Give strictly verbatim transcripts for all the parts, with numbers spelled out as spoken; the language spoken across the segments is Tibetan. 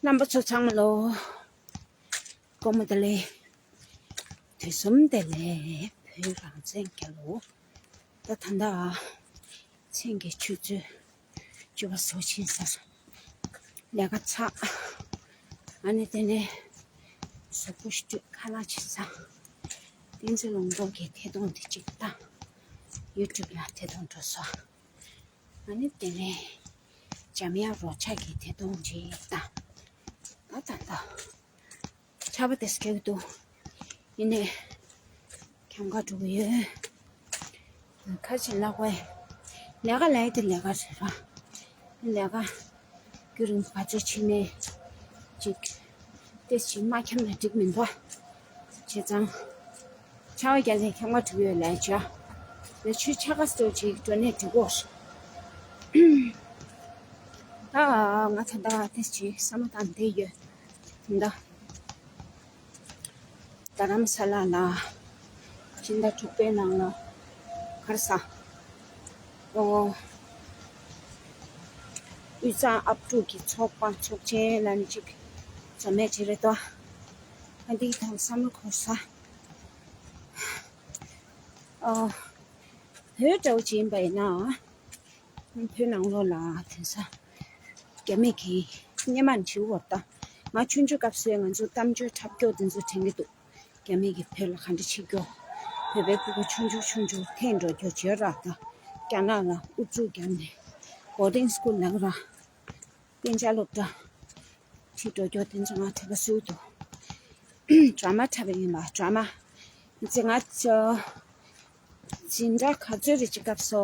རྣམ་པ་ཚོ་ཚང་མ་ལོ། སྐུ་ངོ་བདེ་ལེགས། དུས་གསུམ་བདེ་ལེགས། བོད་རང་བཙན་རྒྱལ་ལོ། ད་ད་ལྟ་མཚན་གྱི་ཆུ་ཚོད་བཅུ་པ་སོ་ཕྱིན་ས། ལས་ཀ་ཚགས། ཨ་ནི་དེ་ནས་གཟུགས་པོ་ཞིག་ཁ་ལག་ཅིག་ཟ། བསྟན་འཛིན་ལུང་རྟོགས་ཀྱི་ཐད་གཏོང་དེ་གཅིག་བཏང་། ཡུ་ཊུབ་ལ་ཐད་གཏོང་འགྲོ་སོང་། ཨ་ནི་དེ་ནས་འཇམ་དབྱངས་རོགས་ཆགས་ཀྱི་ཐད་གཏོང་གཅིག་བཏང་། ད་ད་ད། ཆར་པ་དེ་སྐྱེ་གི་འདུག་ཡིན་ནའི་ཁྱམས་ཁ་འགྲོ་གི་ཡོད། ཁ་ཆེ་ལག་པས། ལས་ཀ་ལས་དེ་ལས་ཀ་རེད་ར། ལས་ཀ་རྒྱུན་རིང་པོ་ག་ཚོད་བྱས་ནས་ཅིག་ཏེ་ཅིག་མ་འཁྱམས་ན་འགྲིག་མི་འདུག་བྱས་ཙང་། ཆར་པ་རྒྱག་ནས་ཁྱམས་ཁ་འགྲོ་གི་ཡོད་ལས་བྱ། ལས་ཆུ་ཆ་ག་སོ་ཅིག་འགྲོ་ནས་འགྲིག་གོ། ད་ང་ད་ལྟ་ཏེ་ཅིག་བསམ་བློ་བཏང་བསྡད་ཡོད། ད་རྡ་རམ་ས་ལ་ལ་སྤྱི་ཟླ་དྲུག་པའི་ནང་ལ་ག་རེ་ཟ། ཨོ། དབུས་གཙང་ཨབ་ཕྲུག་གི་ཚོགས་པ་ཚོགས་ཆེན་ལ་ནི་ཅིག་འཛོམས་མེད་ཅིག་རེད་དོ། ཨ་འདིའི་ཐོག་བསམ་བློ་འཁོར་ས། ཨོ། བོད་འདྲ་བོ་ཅིག་ཡིན་པ་ཡིན་ན། བོད་ནང་ལོགས་ལ་དེང་སང་རྒྱ་མི་གིས་སྔོན་མ་བྱིའུ་བར་ད། ང་ཆུང་ཆུང་སྐབས་སུ་ང་ཚོ་གཏམ་བརྗོད་འཁྲབ་སྐྱོར་དེ་ཚོ་དྲན་གྱི་འདུག་རྒྱ་མི་གིས་བོད་ལ་ག་འདྲ་བྱེད་སྐྱོར། བོད་པའི་ཕྲུ་གུ་ཆུང་ཆུང་ཆུང་ཆུང་འཐེན་འགྲོ་སྐྱོར་བྱེད་ར་ད། རྒྱ་ནག་ལ་ཨུ་ཚུགས་བརྒྱབ་ནས་བོར་ཌིང་སི་ཀུལ་ལབ་ར། གཏན་འཇགས་སློབ་གྲྭ་ཁྲིད་འགྲོ་སྐྱོར་དེ་ཚོ་ང་དྲན་པ་གསོས་འདུག་ཌ་ར་མ་འཁྲབ་པ་ཡིན་པ་ཌ་ར་མ། ང་ཚོ་འཛིན་གྲྭ་ག་ཚོད་རེད་ཅིག་སྐབས་སུ་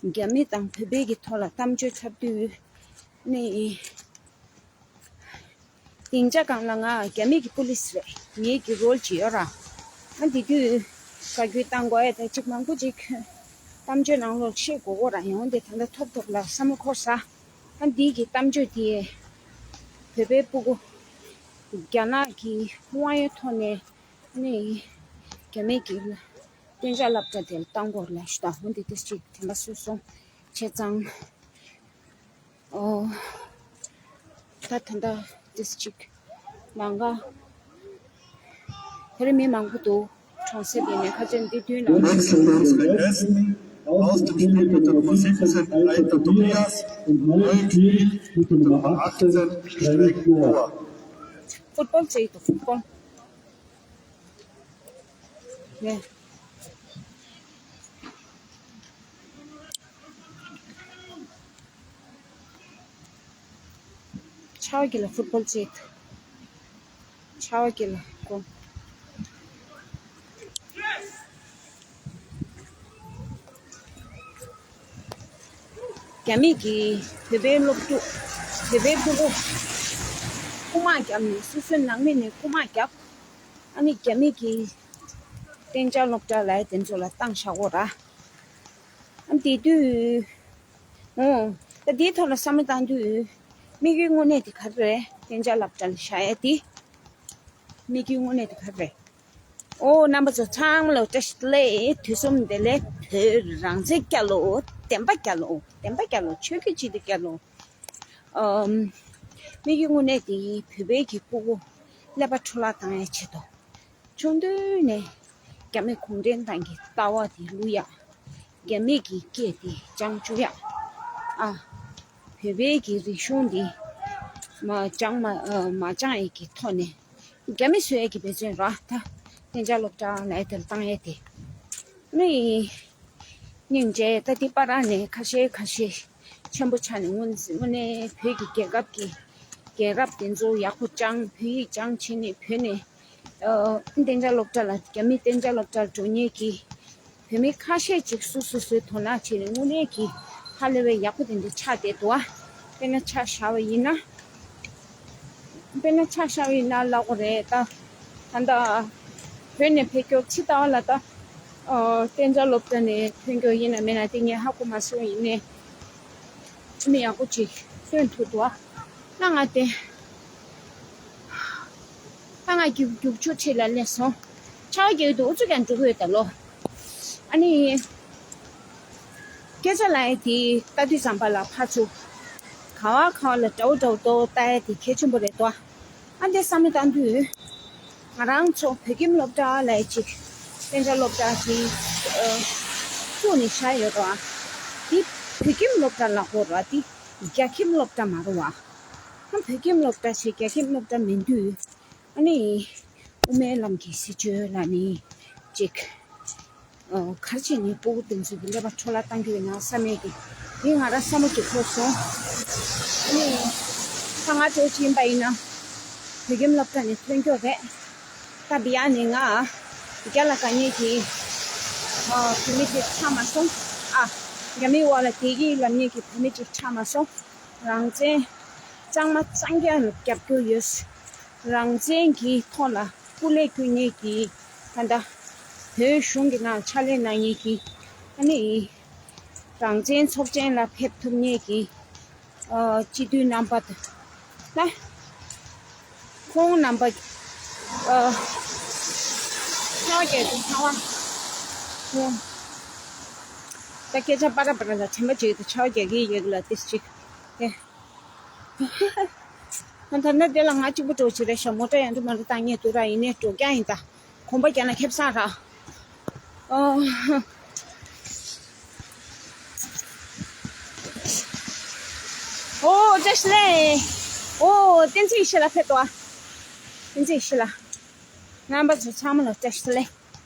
རྒྱ་མི་དང་བོད་པའི་གི་ཐོག་ལ་གཏམ་བརྗོད་འཁྲབ་དུས་ནི། སྡིངས་ཆ་སྒང་ལ་ང་རྒྱ་མི་གི་པུ་ལིས་རེད། ངའི་གི་རོལ་ཅིག་ཡོད་ར། ང་འདི་དུས་བཀའ་བཀྱོན་བཏང་དགོས་ཡ་དེ་ཅིག་མང་པོ་ཅིག་གཏམ་བརྗོད་ནང་ལོགས་བཤད་དགོས་གོ་ར། ཡང་འདི་ད་ལྟ་ཐོབ་ཐོབ་ལ་བསམ་བློ་འཁོར་ས། ང་འདི་གི་གཏམ་བརྗོད་དེ་བོད་པའི་ཕྲུ་གུ་རྒྱ་ནག་གི་དབང་ཡོད་ཐོག་ནས་ནི་རྒྱ་མི་གི་གཏན་འཇགས་སློབ་གྲྭ་དེ་ལ་བཏང་དགོས་ར་ལབ་ཞུ་དང་འོ་འདི་དེ་ཅིག་དྲན་པ་གསོས་སོང་། བྱས་ཙང་། ཨོ། ད་ད་ལྟ་ཏིས་ཅིག་ལང་ཀ་དེ་རིང་མི་མང་པོ་འདུག་གྲོང་གསེབ་ཡིན་ནའི་ཁ་ཆེ་འདི་མདུན་ལ། Next announcement is house distributed Masih Hussain Aita Tobias, Malik Jiri, Mister Mahasen, Driving Tour. ཕུཊ་བོལ་བྱེད་ཀྱི་འདུག་ཕུཊ་བོལ། ནས། ཆར་པ་གི་ལ་ཕུཊ་བོལ་བྱེད། ཆར་པ་གི་ལ་ཀོ། རྒྱ་མི་གིས་བོད་པའི་སློབ་ཕྲུག་བོད་པའི་ཕྲུ་གུ་རྐུ་མ་བརྒྱབ་ནས་སོ་སོའི་ནང་མི་ནས་རྐུ་མ་བརྒྱབ། ཨ་ནི་རྒྱ་མི་གིས་གཏན་འཇགས་སློབ་གྲྭ་ལ་དེ་ཚོ་ལ་བཏང་བཞག་གོ་ར། ཨ་དེ་དུས། ཨོ། ད་དེའི་ཐོག་ལ་བསམ་བློ་བཏང་དུས། དམིགས་ཡུལ་དངོས་གནས་དེ་ག་རེ་རེད། གཏན་འཇགས་སློབ་གྲྭ་ལ་བཞག་ཡ་དེ། དམིགས་ཡུལ་དངོས་གནས་དེ་ག་རེ་རེད། ཨོ་རྣམ་པ་ཚོ་ཚང་མ་ལ་བཀྲ་ཤིས་བདེ་ལེགས། དུས་གསུམ་བདེ་ལེགས། བོད་རང་བཙན་རྒྱལ་ལོ། བདེན་པ་རྒྱལ་ལོ། བདེན་པ་རྒྱལ་ལོ། ཆོས་བརྒྱུད་སྤྱི་འཐུས་རྒྱལ་ལོ། ཨམ། དམིགས་ཡུལ་དངོས་གནས་དེ་བོད་པའི་གི་ཕྲུ་གུ་ཀླད་པ་འཕྲོ་བརླག་བཏང་ཡའི་ཆེད་དུ། ཆུང་དུས་ནས་རྒྱ་མི་གུང་ཁྲན་ཏང་གི་ལྟ་བ་དེ་བསླུ་ཡ། རྒྱ་མི་གི་སྐད་དེ་སྦྱང་བཅུག་ཡ། ཨ། བོད་པའི་གི་རིག་གཞུང་འདི་མ་སྦྱང་མ་ཨ་མ་སྦྱང་ཡས་ཀྱི་ཐོག་ནས་རྒྱ་མི་བཟོ་ཡས་ཀྱི་འབད་བརྩོན་ར་ད་གཏན་འཇགས་སློབ་གྲྭ་ལ་དེར་བཏང་ཡས་དེ་ནི་སྙིང་རྗེ། ད་འདི་པ་ར་ནས་ཁ་ཤས་ཁ་ཤས་ཆེན་པོ་ཆགས་ནས་དངོས་དངོས་གནས་བོད་ཀྱི་རྒྱལ་ཁབ་ཀྱི་རྒྱལ་རབས་དེ་ཚོ་ཡག་པོ་སྦྱང་བོད་ཡིག་སྦྱང་བྱས་ནས་བོད་ནས་ཨ་གཏན་འཇགས་སློབ་གྲྭ་ལ་རྒྱ་མི་གཏན་འཇགས་སློབ་གྲྭར་འགྲོ་མཁན་གྱི་བོད་མི་ཁ་ཤས་ཅིག་སོ་སོ་སོའི་དོ་སྣང་བྱས་ནས་དངོས་གནས་ཀྱི་ཧ་ལས་པའི་ཡག་པོ་དེ་འདྲ་ཆགས་བསྡད་འདུག་ཨ། དཔེར་ན་ཆ་བཞག་པ་ཡིན་ན། དཔེར་ན་ཆ་བཞག་པ་ཡིན་ན་ལབ་དགོས་རེད་ད། ད་ལྟ་བོད་ནས་ཕེབས་སྐྱོར་ཕྱི་ལྟ་བ་ལ་ད། ཨོ་གཏན་འཇགས་སློབ་གྲྭ་ནས་ཐོན་སྐྱོར་ཡིན་ན་མིན་ན་དེ་ངས་ཧ་གོ་མ་སོང་ཡིན་ནའི། ཁྲིམས་ཡག་པོ་ཅིག་སྟོན་ཐུབ་འདུག་ཨ། ད་ང་དེ། ད་ང་རྒྱུག་རྒྱུག་ཆུ་ཁྲིད་ལ་སླེབས་སོང་། ཆར་པ་རྒྱག་གི་འདུག་ཨུ་ཚུགས་ཀྱང་འགྲོ་གི་ཡོད་ད་ལོ། ཨ་ནི། སྐད་ཆ་ལབ་ཡ་དེ་ལྟ་དུས་ཙམ་པ་ལ་ཕར་ཚུར། ཁ་ ག་བ་ག་བ་ལ་འདྲ་བོ་འདྲ་བོ་ཏོ་ལྟ་ཡ་དེ་གལ་ཆེན་པོ་རེད་དོ། ཨ་འདི་བསམ་བློ་བཏང་དུས། ང་རང་ཚོ་བོད་ཁྱིམ་སློབ་གྲྭ་ལ་ཅིག་གཏན་འཇགས་སློབ་གྲྭ་ཅིག་བཙུགས་ནས་བཞག་ཡོད་ར། འདི་བོད་ཁྱིམ་སློབ་གྲྭ་ལ་གོ་ར། འདི་རྒྱ་ཁྱིམ་སློབ་གྲྭ་མ་རེད་བ། ཨ་བོད་ཁྱིམ་སློབ་གྲྭ་ཞིག་རྒྱ་ཁྱིམ་སློབ་གྲྭ་མིན་དུས། ཨ་ནི། དབུ་མའི་ལམ་གྱི་སྲིད་བྱུས་ལ་ནི་ཅིག་ཨོ། ག་རེ་བྱས་ནས་སྤུ་གུ་དེ་ཚོ་གི་ཀླད་པ་འཕྲོ་བརླག་བཏང་གི་ཡོད་ན་བསམ་ཡས་ཀྱི། འདི་ང་རང་བསམ་བློ་ཅིག་འཁོར་སོང་། ཨ་ནི། ད་ང་ཚོ་ཕྱིན་པ་ཡིན་ན། བོད་ཁྱིམ་སློབ་གྲྭ་ནས་ཐོན་སྐྱོད་རེད། ད་བི་ཡ་ནི་ང་། རྒྱ་ལ་དགའ་ཉེ་གི། ཨོ། བུད་མེད་ཅིག་ཆགས་མ་སོང་། ཨ། རྒྱ་མིའི་འོག་ལ་བསྡད་ཀྱི་ལབ་ཉེ་གི་བུད་མེད་ཅིག་ཆགས་མ་སོང་། རང་བཙན། གཙང་མ་གཙང་རྐྱང་རྒྱབ་སྐྱོར་ཡོད། རང་བཙན་གྱི་ཐོག་ལ་སྐུ་ལས་བསྐྱོན་མཁན་གྱི་ད་ལྟ་བོད་གཞུང་གི་ནང་ཕྱག་ལས་གནང་མཁན་གྱི། ཨ་ནི་རང་བཙན་ཚོགས་ཆེན་ལ་ཕེབས་ཐུབ་མཁན་གྱི། ཨ། སྤྱི་འཐུས་རྣམ་པ་དང་། ད་ཁོང་རྣམ་པ། ཨ། ཕྱག་རྒྱ་དང་ཚང་བ། ཁོང་ད་སྐད་ཆ་པ་ར་པ་ར་ལ་དྲན་པ་བྱེད་དུ་ཕྱག་རྒྱ་གི་ཡག་ལ་ཏིས་ཅིག་དེ། ད་ལྟ་འདི་ལ་ང་གཅིག་པུ་འགྲོ་ཆེ་རེད་ཤག་མོ་ཊ་ཡང་དུ་མ་རུ་བཏང་ངེས་དུ་ར་ཡིན་ནས་འགྲོ་རྐྱང་ཡིན་ད། གོམ་པ་རྒྱག་ན་ཁེབས་སང་ར། ཨོ། ཨོ་བཀྲ་ཤིས་བདེ་ལེགས། ཨོ་བསྟན་འཛིན་ཡེ་ཤེས་ལགས་ཕེབས་འདུག་ཨ། བསྟན་འཛིན་ཡེ་ཤེས་ལགས། རྣམ་པ་ཚོ་ཚང་མ་ལ་བཀྲ་ཤིས་བདེ་ལེགས།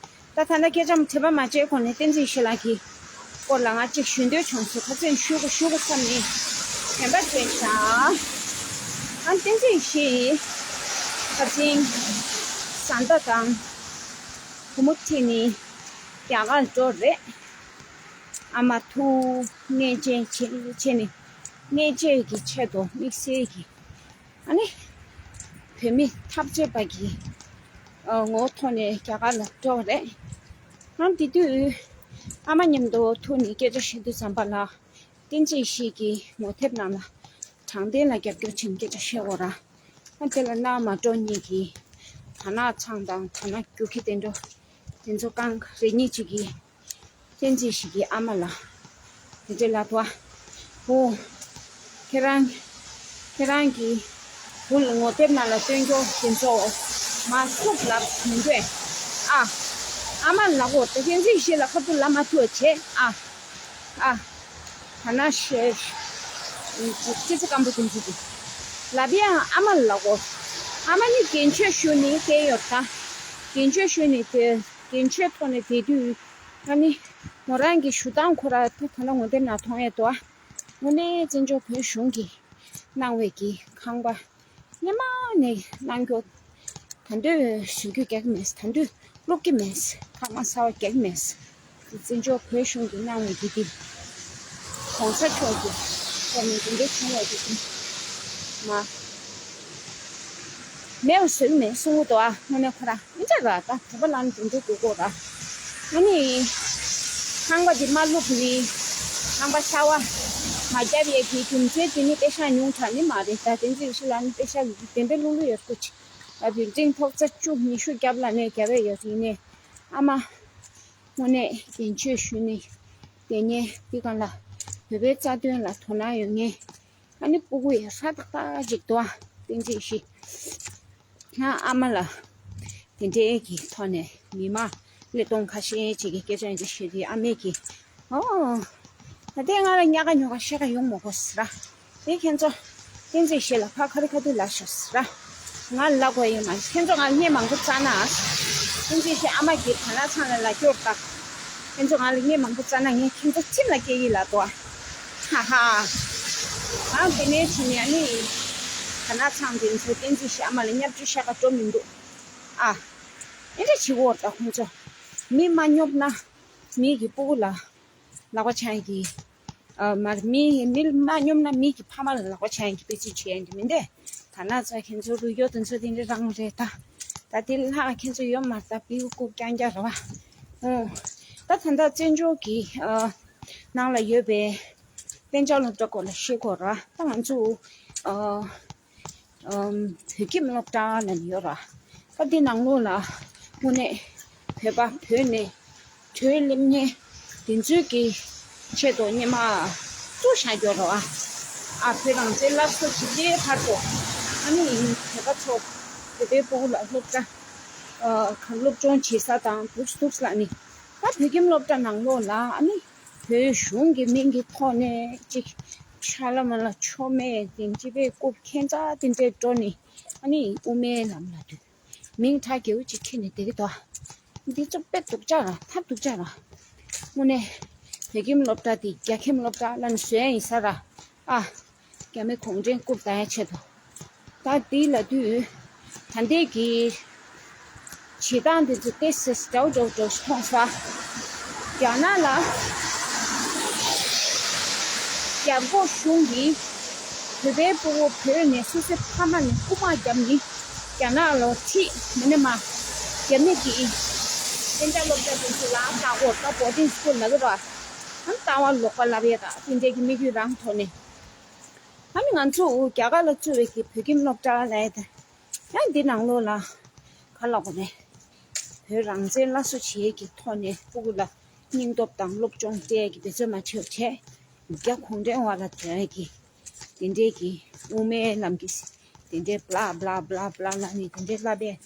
ད་ད་ལྟ་སྐད་ཆ་དྲི་བ་མ་བྱས་གོང་ནས་བསྟན་འཛིན་ཡེ་ཤེས་ལགས་ཀྱི་སྐོར་ལ་ང་གཅིག་ཞུ་འདོད་བྱུང་སོང་། ཁ་སང་ཞུ་དགོས་ཞུ་དགོས་བསམ་ནས་དྲན་པ་བྱས་ཤག་ཨ། བསྟན་འཛིན་ཡེ་ཤེས་ཁ་སང་བཟའ་ཟླ་དང་བུ་མོ་ཁྲིད་ནས་རྒྱ་གར་འགྲོ་རེད། ཨ་མ་ཐུག་གནས་མཇལ་བྱས་བྱས་ནས་གནས་མཇལ་གྱི་ཆེད་དུ་དམིགས་བསལ་གྱི། ཨ་ནི། བོད་མི་འཐབ་རྩོད་པ་གི། ཨ། ངོ་བོ་ཐོག་ནས་རྒྱ་གར་ལ་འགྲོ་བ་རེད། ཨ། དེ་དུས་ཨ་མ་མཉམ་དུ་ཐུག་ནས་སྐད་ཆ་བཤད་དུས་ཙམ་པ་ལ། བསྟན་འཛིན་ཡེ་ཤེས་ཀྱི་ངོ་དེབ་ནང་ལ་དྲང་བདེན་ལ་རྒྱབ་སྐྱོར་བྱེད་སྐད་ཆ་བཤད་དགོས་ར། ཨ། དེ་ལ་མནར་མ་འགྲོ་ཉེས་ཀྱི། དར་ནག་ཚང་དང་དར་ནག་རྒྱུག་ཁྱི་དེ་འགྲོ། དེ་ཚོ་རྐང་རེ་གཉིས་གཅིག་གི། བསྟན་འཛིན་ཡེ་ཤེས་ཀྱི་ཨ་མ་ལ། དེ་འདྲའི་ལབ་པ། ཨོ། ཁྱེད་རང་། ཁྱེད་རང་གི་བུ་ལ་ངོ་དེབ་ནང་ལ་སྟོན་རྒྱུ་དེ་ཚོ་མ་ཐུབ་ལབ་མི་འདོད། ཨ། ཨ་མ་ལ་གོ་ད་བསྟན་འཛིན་ཡེ་ཤེས་ལ་ཁ་ཐུག་ལབ་མ་ཐུབ་བྱས། ཨ། ཨ། ད་ན་ཤེས། ཙི་ཙི་སྐམ་པོ་དེ་ཚོ་དེ། ལབ་ཡང་ཨ་མ་ལ་གོ། ཨ་མ་ནི་རྒན་ཆོས་ཞུ་ནི་དེ་ཡོད་ད། རྒན་ཆོས་ཞུ་ནི་དེ། རྒན་ཆོས་ཐོག་ནས་བསྡད་དུས། ཨ་ནི། མོ་རང་གི་ཞུ་སྟངས་ཁོ་ར་ད་ད་ལྟ་ངོ་དེབ་ནང་མཐོང་ཡས་འདུག་ཨ། དངོས་གནས་བཙན་བྱོལ་བོད་གཞུང་གིས་གནང་བའི་གི་ཁང་པ། སྔོན་མ་ནས་གནང་རྒྱུ། ད་དུང་ཞུ་རྒྱུ་རྒྱག་གི་མེད། ད་དུང་སློབ་ཀྱི་མེད། ཁ་མ་ས་བ་རྒྱག་གི་མེད། བཙན་བྱོལ་བོད་གཞུང་གིས་གནང་བའི་གི་དེ། གོང་ས་མཆོག་གིས་ཁོ་ནས་དེ་འདྲ་བྱུང་བ་དེ་དེ་མ། མེད་པ་བཟོས་མེད་གསུང་གི་འདུག་ཨ། དངོས་གནས་ཁོ་ར་ཨིན་ཅག་ར་ད་བོད་པ་ལ་ནི་དེ་འདྲ་དགོས་གོ་ར། ཨ་ནི། ཁང་པ་འདི་མ་བླུགས་ནི། ཁང་པ་ཤ་བ་མ་བརྒྱབ་ཡས་ཀྱི་རྒྱུ་མཚན་དེ་ནི་པེ་ཤག་ཉུང་དྲགས་ནི་མ་རེད། ད་བསྟན་འཛིན་ཡེ་ཤེས་ལགས་ནི་པེ་ཤག་གི་བདེན་པའི་བླུག་ལུགས་ཡོད་སྐུ་ཅིག་ཨ། བིལ་ཌིང་ཐོག་རྩ་བཅུ་ཉི་ཤུ་བརྒྱབ་ལ་ནས་བརྒྱབ་ཡས་ཡོད་ཡིན་ནས་ཨ་མ། དངོས་གནས་རྒན་ཆོས་ཞུ་ནི། དེ་ནས་འདི་གང་ལ་བོད་པའི་རྩ་དོན་ལ་དོ་སྣང་ཡོད་མཁན། ཨ་ནི་སྤུ་གུ་ཡང་ཧྲ་ཏག་ཏག་ཅིག་འདུག་ཨ། བསྟན་འཛིན་ཡེ་ཤེས། ང་ཨ་མ་ལ་དེ་འདྲའི་གི་ཐོག་ནས་མི་མང་ཀླད་སྟོང་ཁ་ཤས་ཅིག་གི་སྐད་ཆ་འདི་བཤད་དུས་ཨ་མས་ཀྱིས། ཨོ། ད་ལྟའི་ང་ལ་ཉག་ག་ཉོག་ག་བཤད་ག་ཡོང་མ་དགོས་ཟེར། དེ་ཁྱེད་ཚོ་བསྟན་འཛིན་ཡེ་ཤེས་ལ་ཕར་ཁ་རི་ཁ་ཐུག་ལབ་ཤོག་ཟེར། ང་ལབ་དགོས་ཡོད་མ་རེད། ཁྱེད་ཚོ་ང་ལ་བརྙན་མང་པོ་བཙལ་ན། བསྟན་འཛིན་ཡེ་ཤེས་ཨ་མ་གིས་དར་ནག་ཚང་ལ་ལབ་སྐྱོར་ད། ཁྱེད་ཚོ་ང་ལ་བརྙན་མང་པོ་བཙལ་ན་ངས་ཁྱེད་ཚོ་ཁྲིམས་ལ་སྐྱེལ་གྱི་ལབ་དོ། ཧ་ཧ། ཨང་དེ་ནས་བྱས་ནས་ཨ་ནི། དར་ནག་ཚང་དེ་ཚོ་བསྟན་འཛིན་ཡེ་ཤེས་ཨ་མ་ལ་བརྙས་བཅོས་བཤད་ག་འགྲོ་མི་འདུག་ཨ། ཨེ་འདྲ་བྱེད་དགོས་ད་ཁོང་ཚོ། མི་མ་སྙོབ་ན། མི་གི་སྤུ་གུ་ལ། ལག་པ་འཆང་གི། ཨ། མར་མི་མི་མ་སྙོམས་ན་མི་གི་ཕ་མ་ལ་ལག་པ་འཆང་གི་དཔེ་ཚིག་བྱས་ཡོང་གི་མི་འདུག་ད་ན་ཚ་ཁྱེད་ཚོ་རུ་ཡོད་དེ་ཚོ་དེ་འདྲ་རང་རེད་ད། ད་དེ་ལྷག་ཁྱེད་ཚོ་ཡོད་མ་རེད་ད། པིའུ་ཀུ་རྐྱང་རྐྱང་རེད་བ། ཨོ། ད་ད་ལྟ་བཙན་བྱོལ་གྱི། ཨ། ནང་ལ་ཡོད་པའི་གཏན་འཇགས་སློབ་གྲྭ་སྐོར་ལ་ཤེས་དགོས་ར། ད་ང་ཚོ། ཨ། ཨམ། བོད་ཁྱིམ་སློབ་གྲྭ་ལབ་ནས་ཡོད་ར། ད་འདི་ནང་ལོགས་ལ་དངོས་གནས་བོད་པ་བོད་ནས་བྲོས་སླེབས་མཁན་དེ་ཚོའི་གི་ཆེད་དུ་སྔོན་མ་བཙུགས་བཞག་ཡོད་ར་བ། ཨ་བོད་རང་བཙན་སླར་གསོ་བྱེད་ཆེད་ཕར་ཚུར། ཨ་ནི་དེ་ག་ཚོ་བོད་པའི་ཕྲུ་གུ་ལ་སློབ་གྲྭ་ཨ་ག་སློབ་སྦྱོང་བྱེད་ས་དང་འདུག་འདུག་ལ་ནི། ད་བོད་ཁྱིམ་སློབ་གྲྭ་ནང་ལོགས་ལ་ཨ་ནི་བོད་གཞུང་གི་མིང་གི་ཐོག་ནས་ཅིག་ཤ་ལ་མ་ལ་ཆོ་མེད་དེ་སྤྱི་པའི་རྐུབ་ཁྱེད་ཚ་དེ་འདྲས་འགྲོ་ནི། ཨ་ནི་དབུ་མའི་ལམ་ལ་དུས། མིང་ཁྲ་རྒྱལ་པོ་ཅིག་ཁྱེར་ནས་བསྡད་ཀྱི་འདུག་འདི་ཚོ་དཔེ་སྡུག་ཅག་ར་ཐབས་སྡུག་ཅག་ར། དངོས་གནས་བོད་ཁྱིམ་སློབ་གྲྭ་འདི་རྒྱ་ཁྱིམ་སློབ་གྲྭ་ལ་ནི་བཟོས་ཡིན་ས་ར། ཨ། རྒྱ་མི་གུང་ཁྲན་རྐུབ་བལྡག་ཡ་ཆེད་དུ། ད་འདི་ལ་དུས། ད་ལྟའི་གི་བྱེད་སྟངས་འདི་ཚོ་ཏོག་ཙམ་འདྲ་བོ་འདྲ་བོ་འདྲ་བོ་ཞིག་མཐོང་སོང་། རྒྱ་ནག་ལ་རྒྱ་འགོག་གཞུང་གིས་བོད་པའི་ཕྲུ་གུ་བོད་ནས་སོ་སོའི་ཕ་མ་ནས་རྐུ་མ་བརྒྱབ་ནས་རྒྱ་ནག་ལ་ཁྲིད་མི་ནས་མ་རྒྱ་མི་གིས་གཏན་འཇགས་སློབ་གྲྭ་དེ་ཚོ་ལ་ལྟ་སྐོར་ད་བོར་ཌིང་སི་ཀུལ་ལབ་ཀྱི་རེད་བ། ཨ་ནི་ལྟ་བ་ལོག་པ་ལབ་ཡས་དང་དེ་འདྲའི་གི་དམིགས་ཡུལ་རང་ཐོག་ནས། ཨ་ནི་ང་ཚོ་རྒྱ་གར་ལ་བཙུགས་པའི་གི་བོད་ཁྱིམ་སློབ་གྲྭ་ལབ་ཡས་དང་། ཡང་འདི་ནང་ལོགས་ལ་ག་ལབ་དགོས་རེད། བོད་རང་བཙན་སླར་གསོ་བྱེད་ཀྱི་ཐོག་ནས་ཕྲུ་གུ་ལ་སྙིང་སྟོབས་དང་སློབ་སྦྱོང་སྤྲད་ཀྱི་འབད་བརྩོན་མ་བྱས་བྱས། རྒྱ་གུང་ཁྲན་དབར་ལ་དོན་གྱི་དེ་འདྲའི་གི་དབུ་མའི་ལམ་གྱི་དེ་འདྲའི་blah blah blah blah ལབ་ནས་དེ་འདྲའི་ལབ་པས།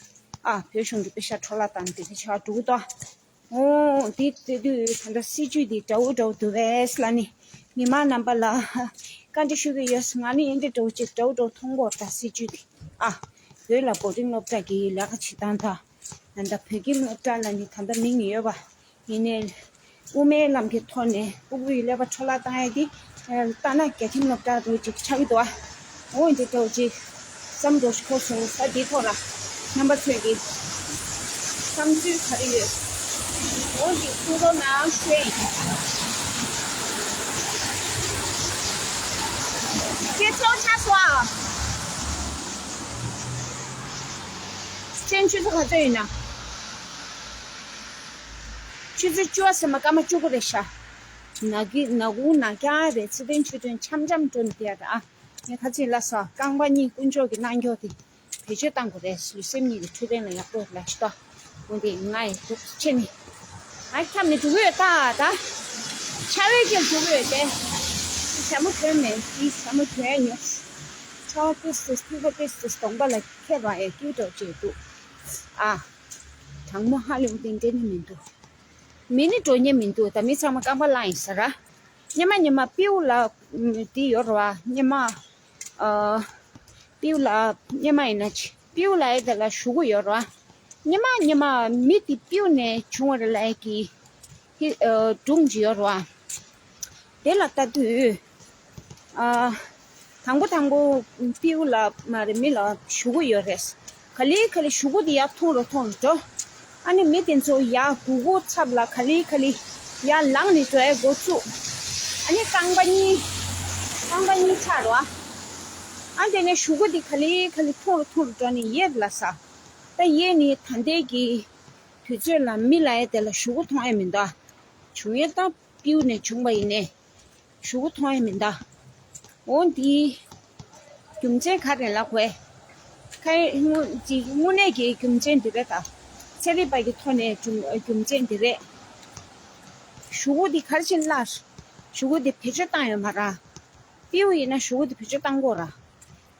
ཨ་བོད་གཞུང་གི་པེ་ཤ་འཕྲོ་བརླག་བཏང་དེ་འདྲ་བྱ་བ་འགྲོ་གི་འདུག་ཨོ་དེ་དེ་དུས་ད་ལྟ་སྲིད་ཇུས་འདི་འདྲ་བོ་འདྲ་བོ་འདུག་པས་ལབ་ནས་མི་མང་རྣམ་པ་ལ་བཀའ་འདྲི་ཞུ་གི་ཡོད། ང་ནི་འདི་འདྲ་བོ་ཅིག་འདྲ་བོ་འདྲ་བོ་མཐོང་གི་ཡོད། ད་སྲིད་ཇུས་འདི། ཨ། བོད་ལ་བོར་ཌིང་སློབ་གྲྭ་གི་ལས་ཀ་བྱེད་སྟངས་དང་། ད་ལྟ་བོད་ཁྱིམ་སློབ་གྲྭ་ལ་ནི་ད་ལྟ་མིང་ཡོད་པ། ཡིན་ནའི། དབུ་མའི་ལམ་གྱི་ཐོག་ནས་ཕྲུ་གུའི་ཀླད་པ་འཕྲོ་བརླག་བཏང་ཡ་འདི། ལྟ་ན་རྒྱ་ཁྱིམ་སློབ་གྲྭ་འདྲ་བོ་ཅིག་ཆགས་ཀྱི་འདུག་ཨ། འོ་འདི་འདྲ་བོ་ཅིག་བསམ་བློ་ཞིག་འཁོར་སོང་། ས་འདིའི་ཐོག་ལ་རྣམ་པ་ཚོས་ཀྱི་བསམ་ཚུལ་ག་རེ་ཡོད། འོ་འདི་གསུང་རོགས་གནང་ཞུ་ཡ་ཡིན། ཁྱེད་ཚོ་ཆགས་སོང་ཨ། མཚན་ཆུ་ཚོད་ག་ཚོད་ཡིན་ན། ཆུ་ཚོད་བཅུ་པ་ཟིན་པ་སྐར་མ་བཅུ་དགུ་རེད་ཤག་ནག་གི་ནག་ཁུང་ནག་རྐྱང་རེད། ཚེ་བརྟན་ཆོས་སྒྲོན་འཆམ་འཆམ་འགྲོ་ནས་བསྡད་ཡ་རེད་ཨ། ངས་ཁ་ཚིག་ལབ་སོང་། རྐང་པ་གཉིས་དཀོན་མཆོག་གི་གནང་རྒྱུ་དེ་བེད་སྤྱོད་བཏང་དགོས་རེད། ལུས་སེམས་གཉིས་ཀྱི་འཕྲོད་བསྟེན་ལ་ཡག་པོ་རེད་ལབ་ཤི་ཏོ། འོན་ཏེ་ང་ཡི་འདུག་ཕྱི་ནས་ང་འཁྱམས་ནས་འགྲོ་གི་ཡོད་ད་ད། ཆར་པའི་རྐྱེན་འགྲོ་གི་ཡོད་དེ། ཞྭ་མོ་གྱོན་མེད་དེ། ཞྭ་མོ་གྱོན་ཡ་ཉོ། ཆར་པ་ཏོག་ཙམ་ཕྱི་པོ་ཏོག་ཙམ་གདོང་པ་ལ་ཁད་པ་ཡ་སྐྱིད་འགྲོ་བྱེད་འདུག་ཨ། གྲང་མོ་ཧ་ལས་པ་དེ་འདྲ་ནི་མི་འདུག་མི་ནི་འགྲོ་མཁན་མི་འདུག་ད་མི་ཚང་མ་རྐང་པ་བླངས་ཡིན་ས་ར། སྙེ་མ་སྙེ་མ་པིའུ་ལ་འདི་ཡོད་ར་བ། སྙེ་མ། ཨ། པིའུ་ལ་སྙེ་མ་ཡིན་ན་ཆེ། པིའུ་ལ་ཡ་དེ་ལ་གཞུག་གུ་ཡོད་ར་བ། སྙེ་མ་སྙེ་མ་མི་དེ་པིའུ་ནས་བྱུང་བ་རེད་ལབ་ཡ་གི་ཧི་ཨ་སྒྲུང་ཅིག་ཡོད་ར་བ། དེ་ལ་ལྟ་དུས། ཨ། དང་པོ་དང་པོ་པིའུ་ལ་མ་རེད་མི་ལ་གཞུག་གུ་ཡོད་རེད། ག་ལེ་ག་ལེ་གཞུག་གུ་དེ་ཡར་མཐོང་རུ་མཐོང་རུ་འགྲོ། ཨ་ནི་མི་དེ་ཚོ་ཡར་སྒུར་སྒུར་ཚབ་ལ་ག་ལེ་ག་ལེ་ཡར་ལངས་ནས་འགྲོ་ཡ་འགོ་བཙུགས། ཨ་ནི་རྐང་པ་གཉིས། རྐང་པ་གཉིས་ཆག་རོ། ཨ་དེ་ནས་གཞུག་གུ་དེ་ག་ལེ་ག་ལེ་མཐོང་རུ་མཐོང་རུ་འགྲོ་ནས་ཡར་ལ་ས། ད་ཡར་ནས་ད་ལྟའི་གི་དུས་ཚོད་ལ་མི་ལ་ཡ་དེ་ལ་གཞུག་གུ་མཐོང་ཡ་མི་འདུག་བྱུང་ཡ་ད་པིའུ་ནས་བྱུང་བ་ཡིན་ནས། གཞུག་གུ་མཐོང་ཡ་མི་འདུག་འོ་འདི་རྒྱུ་མཚན་ག་རེ་ལབ་དགོས། ཁ་དངོས་ཅིག་དངོས་གནས་ཀྱི་རྒྱུ་མཚན་འདི་རེད་ད། ཚན་རིག་པ་གི་ཐོག་ནས་རྒྱུ་རྒྱུ་མཚན་འདི་རེད། གཞུག་གུ་འདི་ག་རེ་བྱས་ནས་བརླགས། གཞུག་གུ་འདི་བེད་སྤྱོད་བཏང་ཡོད་མ་རེད། པིའུ་ཡིན་ན་གཞུག་གུ་འདི་བེད་སྤྱོད་བཏང་དགོས་རེད།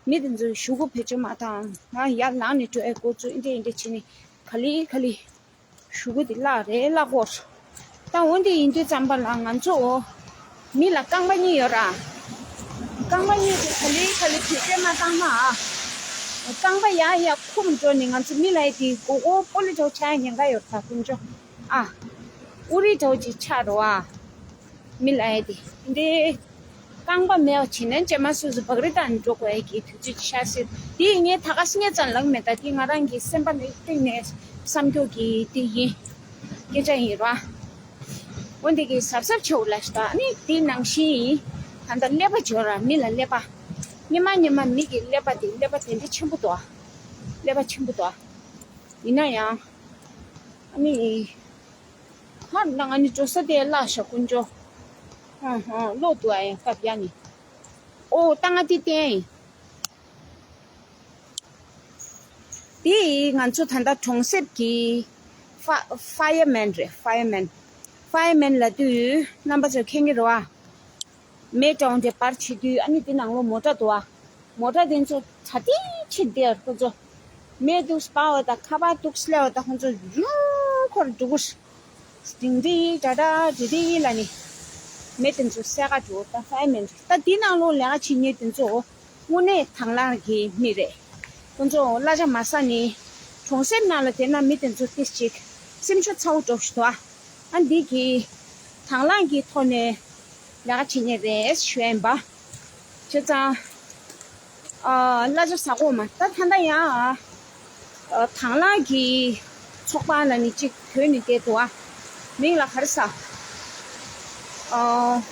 མི་དེ་ཚོས་གཞུག་གུ་བེད་སྤྱོད་མ་བཏང་ན་ཡར་ལངས་ནས་འགྲོ་ཡ་འགོ་བཙུགས། འདི་འདྲ་འདི་འདྲ་བྱས་ནས་ག་ལེ་ག་ལེ། གཞུག་གུ་དེ་བརླག་རེད་བརླག་གོ། ད་འོན་ཏེ་ཡིན་དུས་ཙམ་པ་ལ་ང་ཚོ་མི་ལ་རྐང་པ་གཉིས་ཡོད་ར། རྐང་པ་གཉིས་དེ་ག་ལེ་ག་ལེ་བེད་སྤྱོད་མ་བཏང་ན་ཨ། རྐང་པ་ཡར་ཡར་འཁུམ་འགྲོ་ནས་ང་ཚོ་མི་ལ་ཡ་དེ་མགོ་སྐོར་སྤོ་ལོ་འདྲ་བོ་བྱ་ཡ་ཉེན་ཁ་ཡོད་ར། ད་དཀོན་མཆོག་ཨ། ཨུ་རི་འདྲ་བོ་ཅིག་ཆགས་རོ་ཨ། མི་ལ་ཡ་དེ་འདི། རྐང་པ་མེད་པ་བྱེད་ན་རྗེས་མ་སོ་སོ་བག་རི་བཏང་ནས་འགྲོ་དགོས་ཡ་གི་དུས་ཚོད་ཅིག་ཤར་སྲིད། དེ་ངས་ད་ག་སེ་ངས་ཙམ་ལབ་མེད། ད་དེ་ང་རང་གི་སེམས་པ་ནས་སྟེང་ནས་བསམ་རྒྱུ་གི་དེ་ཡིན། སྐད་ཆ་ཡིན་ར། འོན་ཏེ་གི་གཟབ་གཟབ་བྱེད་འོ་ལ་ཞིག་ད་ནི་དེ་ནང་བཞིན་ཡིན། ད་ལྟ་ཀླད་པ་འབྱོར་ར་མི་ལ་ཀླད་པ། སྙེ་མ་སྙེ་མ་མི་གི་ཀླད་པ་དེ་ཀླད་པ་དེ་འདྲ་ཆེན་པོ་འདུག་ཨ། ཀླད་པ་ཆེན་པོ་འདུག་ཨ། ཡིན་ན་ཡང་། ཨ་ནི། ཧ་ན་ང་ནི་འགྲོ་ས་དེ་བརླག་ཤག་དཀོན་མཆོག་ཧང་ཧང་ལོག་འདུག་ཨ་ཡང་སྐབས་ཡ་ནི། ཨོ་ད་ང་དེ་བསྟན་ཡིན། དེ་ང་ཚོ་ད་ལྟ་གྲོང་གསེབ་ཀྱི་ཧྥ་ཧྥ་ཡར་མེན་རེད། ཧྥ་ཡར་མེན། ཧྥ་ཡར་མེན་ལབ་དུས་རྣམ་པ་ཚོས་མཁྱེན་གྱི་རེད་བ། མེ་གྲོང་དེ་པར་བྱེད་དུས། ཨ་ནི་དེ་ནང་ལོ་མོ་ཊ་འདུག་ཨ། མོ་ཊ་དེ་ཚོ་གྲ་སྒྲིག་བྱེད་དེ་ཁོ་ཚོ་མེ་འདུག་སྤར་བ་དང་ཁ་པར་འདུག་སླེ་བ་དང་ཁོ་ཚོ་རུ་འཁོར་འགྲོ་གི། ཌིང་ཌི་ཌ་ཌ་ཌི་ཌི་ལ་ནི་མེ་དེ་ཚོ་སེ་ག་འགྲོ། ད་ཧྥའི་མེན་ད་དེ་ནང་ལོ་ལས་ཀ་བྱེད་མཁན་དེ་ཚོ་དངོས་གནས་དང་བླངས་ཀྱི་མི་རེད། ཁོ་ཚོ་གླ་ཆ་མ་ཟ་ནི་གྲོང་གསེབ་ནང་ལ་བསྡད་ན་མི་དེ་ཚོ་ཏིས་ཅིག་སེམས་ཤུགས་ཚ་བོ་འགྲོ་ཞིག་འདུག་ཨ། ཨ་འདི་གི་དང་བླངས་ཀྱི་ཐོག་ནས་ལས་ཀ་བྱེད་མཁན་རེད་ཞུ་ཡ་ཡིན་པ། བྱས་ཙང་། ཨ། གླ་ཆ་ཟ་གོ་མ། ད་ད་ལྟ་ཡང་། ཨ། དང་བླངས་ཀྱི་ཚོགས་པ་ལ་ནི་གཅིག་བོས་ནས་བསྡད་འདུག་ཨ། མིང་ལ་ག་རེ་ཟ། ཨ།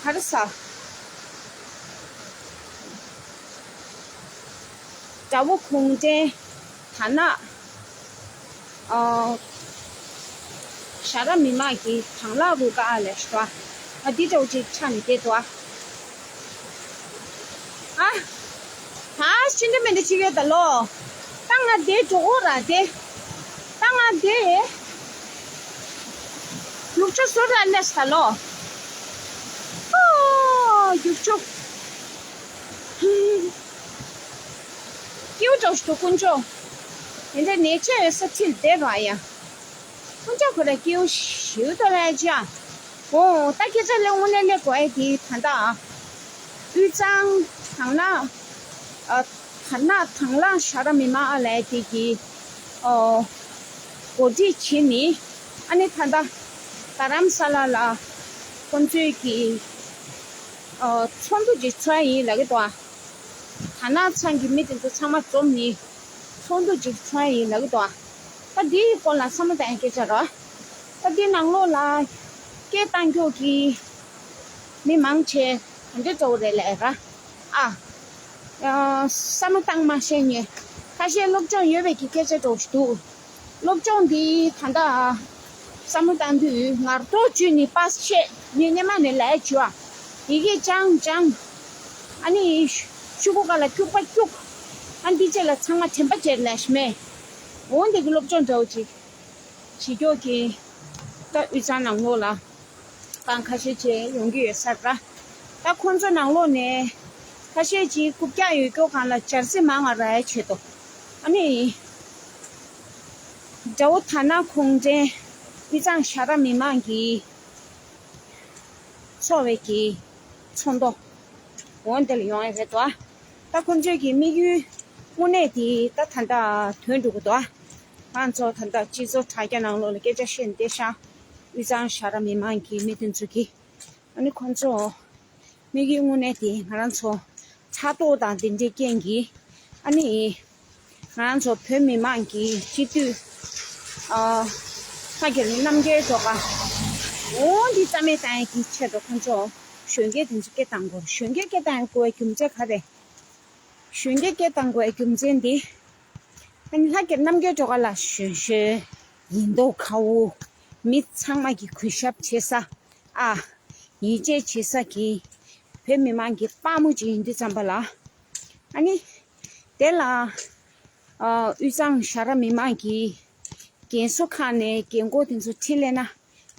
ག་རེ་ཟ། དགྲ་བོ་གུང་ཁྲན་དར་ནག་ཨ། ཞྭ་དྲག་མི་མང་གི་དང་བླངས་རུ་ཁག་ལས་ཤོག་ཨ། འདི་འདྲ་བོ་ཅིག་ཆགས་ནས་བསྡད་འདུག་ཨ། ཨ། ད་ཤིན་ཏུ་མི་འདྲ་ཅིག་ཡོད་ད་ལོ། ད་ང་བསྡད་འགྲོ་གོ་ར་བསྡད། ད་ང་བསྡད། ལུག་ཅོ་བཟོ་ར་ལས་ད་ལོ། ཨོ། ལུག་ཅོ། སྐྱིད་པོ་འདྲ་ཞིག་འདུག་དཀོན་མཆོག་དེ་འདྲ་ནས་ཆེ་བའི་ས་ཁྲིར་བསྡད་ར་ཡ། དཀོན་མཆོག་ཁོ་ར་སྐྱིད་པོ་ཞིག་འདུག་ལས་ཅི་ཨ། འོ་ད་སྐད་ཆ་ལས་དངོས་གནས་ལས་དགོས་ཡ་དེ་ད་ལྟ་ཨ། དབུས་གཙང་དང་ན་ཨ། དར་ནག་དང་བླངས་ཞྭ་དྲག་མི་མང་ཨ་ལས་དེ་གི་ཨོ། གོ་སྒྲིག་བྱེད་ནི་ཨ་ནི་ད་ལྟ་རྡ་རམ་ས་ལ་ལ་ཁོང་ཚོས་ཀྱི་ཨོ། ཚོགས་འདུ་ཅིག་ཚོགས་ཡ་ཡིན་ལབ་ཀྱི་འདུག་ཨ། དར་ནག་ཚང་གི་མི་དེ་ཚོ་ཚང་མ་འཛོམས་ནས་ཚོགས་འདུ་ཅིག་ཚོགས་ཡ་ཡིན་ལབ་ཀྱི་འདུག་ཨ། ད་འདིའི་སྐོར་ལ་བསམ་བློ་བཏང་ཡ་སྐད་ཆ་རེད། ད་འདི་ནང་ལོགས་ལ་སྐད་བཏང་རྒྱུ་གི་མི་མང་ཆེ་ག་འདྲ་འདྲ་བོ་རེད་ལབ་ར། ཨ། ཨ། བསམ་བློ་བཏང་མ་ཤེས་ཉེ། ཁ་ཤས་སློབ་སྦྱོང་ཡོད་པའི་གི་སྐད་ཆ་འདྲ་བོ་ཞིག་འདུག་སློབ་སྦྱོང་འདི་ད་ལྟ་བསམ་བློ་བཏང་དུས་ངར་ཐོག་བཅུད་ནི་པ་ཤེས་ནི་སྣེ་མ་ནས་ལས་བྱོས་ཨ། ཡི་གེ་སྦྱང་སྦྱང་། ཨ་ནི་ཤུ་གུ་ཀ་ལ་སྐྱུག་པ་སྐྱུག་ཨ་འདི་བཅས་ལ་ཚང་མ་དྲན་པ་བྱེད་ལས་ཤི་མེད། འོ་འདི་གི་སློབ་སྦྱོང་འདྲ་བོ་ཅིག་བྱེད་མགྱོགས་ཀྱི། ད་དབུས་གཙང་ནང་ལོགས་ལ་གང་ཁ་ཤས་ཅིག་ཡོང་གི་ཡོད་ས་ར། ད་ཁོང་ཚོ་ནང་ལོགས་ནས་ཁ་ཤས་ཅིག་རྐུབ་བཀྱག་ཡོད་སྐྱོ་གང་ལ་འབྱར་རྩི་མང་ང་ར་ཡ་ཆེད་དོ། ཨ་ནི། དགྲ་བོ་དར་ནག་གུང་ཁྲན་དབུས་གཙང་ཞྭ་དྲག་མི་མང་གི་ཚོགས་པའི་གི་ཚོགས་འདུ་འོ་འདི་ལ་ཡོང་ཡ་རེད་དོ། ད་ཁོང་ཚོའི་གི་དམིགས་ཡུལ་དངོས་གནས་དེ་ད་ད་ལྟ་ཐོན་འགྲོ་གི་འདུག་ང་ཚོ་ད་ལྟ་སྤྱི་ཚོགས་དྲ་རྒྱ་ནང་ལོགས་ལ་སྐད་ཆ་བཤད་ནས་བསྡད་ཤག་དབུས་གཙང་ཞྭ་དྲག་མི་མང་གི་མི་དེ་ཚོ་གི། ཨ་ནི་ཁོང་ཚོ་དམིགས་ཡུལ་དངོས་གནས་དེ་ང་རང་ཚོ་ཕྲག་དོག་དང་དེ་འདྲའི་རྐྱེན་གྱིས། ཨ་ནི་ང་རང་ཚོ་བོད་མི་མང་གི་སྤྱི་འཐུས་ཨ། ལྷ་རྒྱལ་རྣམ་རྒྱལ་སྒྲོལ་དཀར་འོ་འདི་རྩ་མེད་བཏང་ཡས་ཀྱི་ཆེད་དུ་ཁོང་ཚོ་གཞོན་སྐྱེས་དེ་ཚོ་སྐད་བཏང་དགོས། གཞོན་སྐྱེས་སྐད་བཏང་ཡས་དགོས་པའི་རྒྱུ་མཚན་ག་རེ། གཞོན་སྐྱེས་སྐད་བཏང་དགོས་པའི་རྒྱུ་མཚན་འདི། ཨ་ནི་ལྷ་རྒྱལ་རྣམ་རྒྱལ་སྒྲོལ་དཀར་ལགས་གཞོན་གཞོན་ཡིན་མདོག་ཁ་པོ། མི་ཚང་མ་གི་གུས་ཞབས་བྱེད་ས། ཨ། ཡིད་ཆེས་བྱེད་ས་གི་བོད་མི་མང་གི་དཔའ་མོ་ཅིག་ཡིན་དུས་ཙམ་པ་ལ། ཨ་ནི། དེ་ལ། ཨ། དབུས་གཙང་ཞྭ་དྲག་མི་མང་གི་རྒན་གསོ་ཁང་ནས་རྒན་གོག་དེ་ཚོ་ཁྲིད་ལས་ན།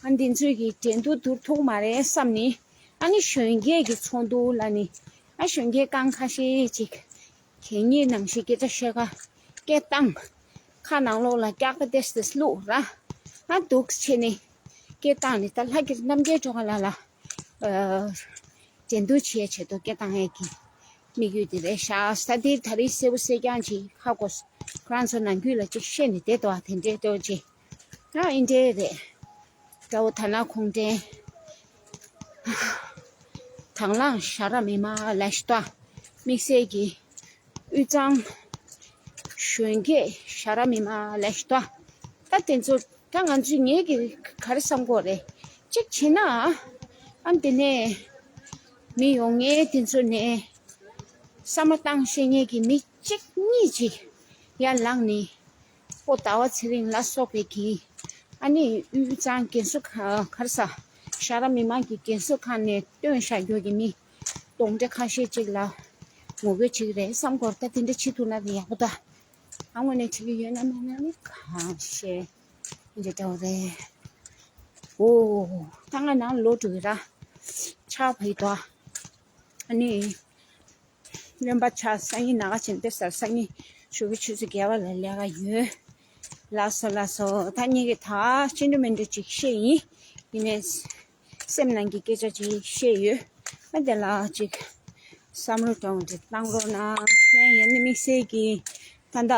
ཨ་འདི་ཚོས་ཀྱི་འགྲན་བསྡུར་བསྡུར་ཐུབ་མ་རེད་བསམ་ནི། ཨ་ནི་གཞོན་སྐྱེས་ཀྱི་ཚོགས་འདུ་ལ་ནི། ཨ་གཞོན་སྐྱེས་རྐང་ཁ་ཤས་ཅིག་གད་སྙིགས་ནང་བཞིན་སྐད་ཆ་བཤད་ཁ། སྐད་བཏང་། ཁ་ནང་ལོགས་ལ་སྐྱག་པ་ཏེས་ཏེས་བླུགས་ར། ཨ་འདུག་བྱས་ནས་སྐད་བཏང་ནས་ད་ལྷ་རྒྱལ་རྣམ་རྒྱལ་སྒྲོལ་དཀར་ལགས་ལ། ཨ། འགྲན་བསྡུར་བྱེད་ཆེད་དུ་སྐད་བཏང་ཡས་ཀྱི་དམིགས་ཡུལ་དེ་རེད་ཤག་ས་དེ་ད་རེས་གསལ་པོ་གསལ་རྐྱང་ཅིག་ཧ་གོ། ཁོ་རང་ཚོ་ནང་ཁུལ་ལ་ཅིག་བཤད་ནས་བསྡད་འདུག་ཨ། དེ་འདྲའི་ལྟོས་ཅིག་ཨ་ཨིན་འདྲའི་རེད། དགྲ་བོ་དར་ནག་གུང་ཁྲན། དང་བླངས་ཞྭ་དྲག་མི་མང་ལས་ཤི་ཏོ། དམིགས་བསལ་གྱི་དབུས་གཙང་གཞོན་སྐྱེས་ཞྭ་དྲག་མི་མང་ལས་ཤི་ཏོ། ད་དེ་ཚོ་ད་ང་ཚོས་ངེད་ཀྱིས་ག་རེ་བསམ་གྱི་ཡོད་རེད། གཅིག་བྱས་ན། ཨ་དེ་ནས་མི་ཡོང་མཁན་དེ་ཚོ་ནས་བསམ་བློ་བཏང་ཤེས་མཁན་གྱི་མི་གཅིག་གཉིས་ཅིག་ཡར་ལངས་ནས། སྤོ་ཟླ་བ་ཚེ་རིང་ལ་སོགས་པའི་གི། ཨ་ནི་དབུས་གཙང་རྒན་གསོ་ཁང་ག་རེ་ཟ། ཞྭ་དྲག་མི་མང་གི་རྒན་གསོ་ཁང་ནས་བཏོན་བཞག་རྒྱུ་གི་མི་གདོན་འདྲེ་ཁ་ཤས་ཅིག་ལ་ངོ་རྒོལ་བྱེད་ཀྱི་རེད་བསམ་གྱི་ཡོད་རེད། ད་དེ་འདྲ་བྱེད་ཐུབ་ན་དེ་ཡག་པོ་འདུག་ཨ་དངོས་གནས་བྱེད་ཀྱི་ཡོད་ན་མེད་ན་ནི་གང་ཤེས། འདི་འདྲ་བོ་རེད། འོ། ད་ང་ནང་ལོག་འགྲོ་གི་ར། ཆ་བའི་དོ། ཨ་ནི། བློན་པ་ཆ་སང་ཉིན་ན་ག་ཆེན་པེ་སར་སང་ཉིན་ཞོགས་པའི་ཆུ་ཚོད་བརྒྱད་པ་ལ་ལས་ཀ་ཡོད། ལགས་སོ་ལགས་སོ། ད་ངེད་ཀྱི་ད་ཅི་འདྲ་མི་འདྲ་ཅིག་བཤད་ཡིན། ཡིན་ནས་སེམས་ནང་གི་སྐད་ཆ་ཅིག་བཤད་ཡོད། ཨ་དེ་ལ་ཅིག་བསམ་བློ་གཏོང་ཅིག་བཏང་རོགས་གནང་། གཞན་ཡང་ནི་དམིགས་བསལ་གྱི་ད་ལྟ་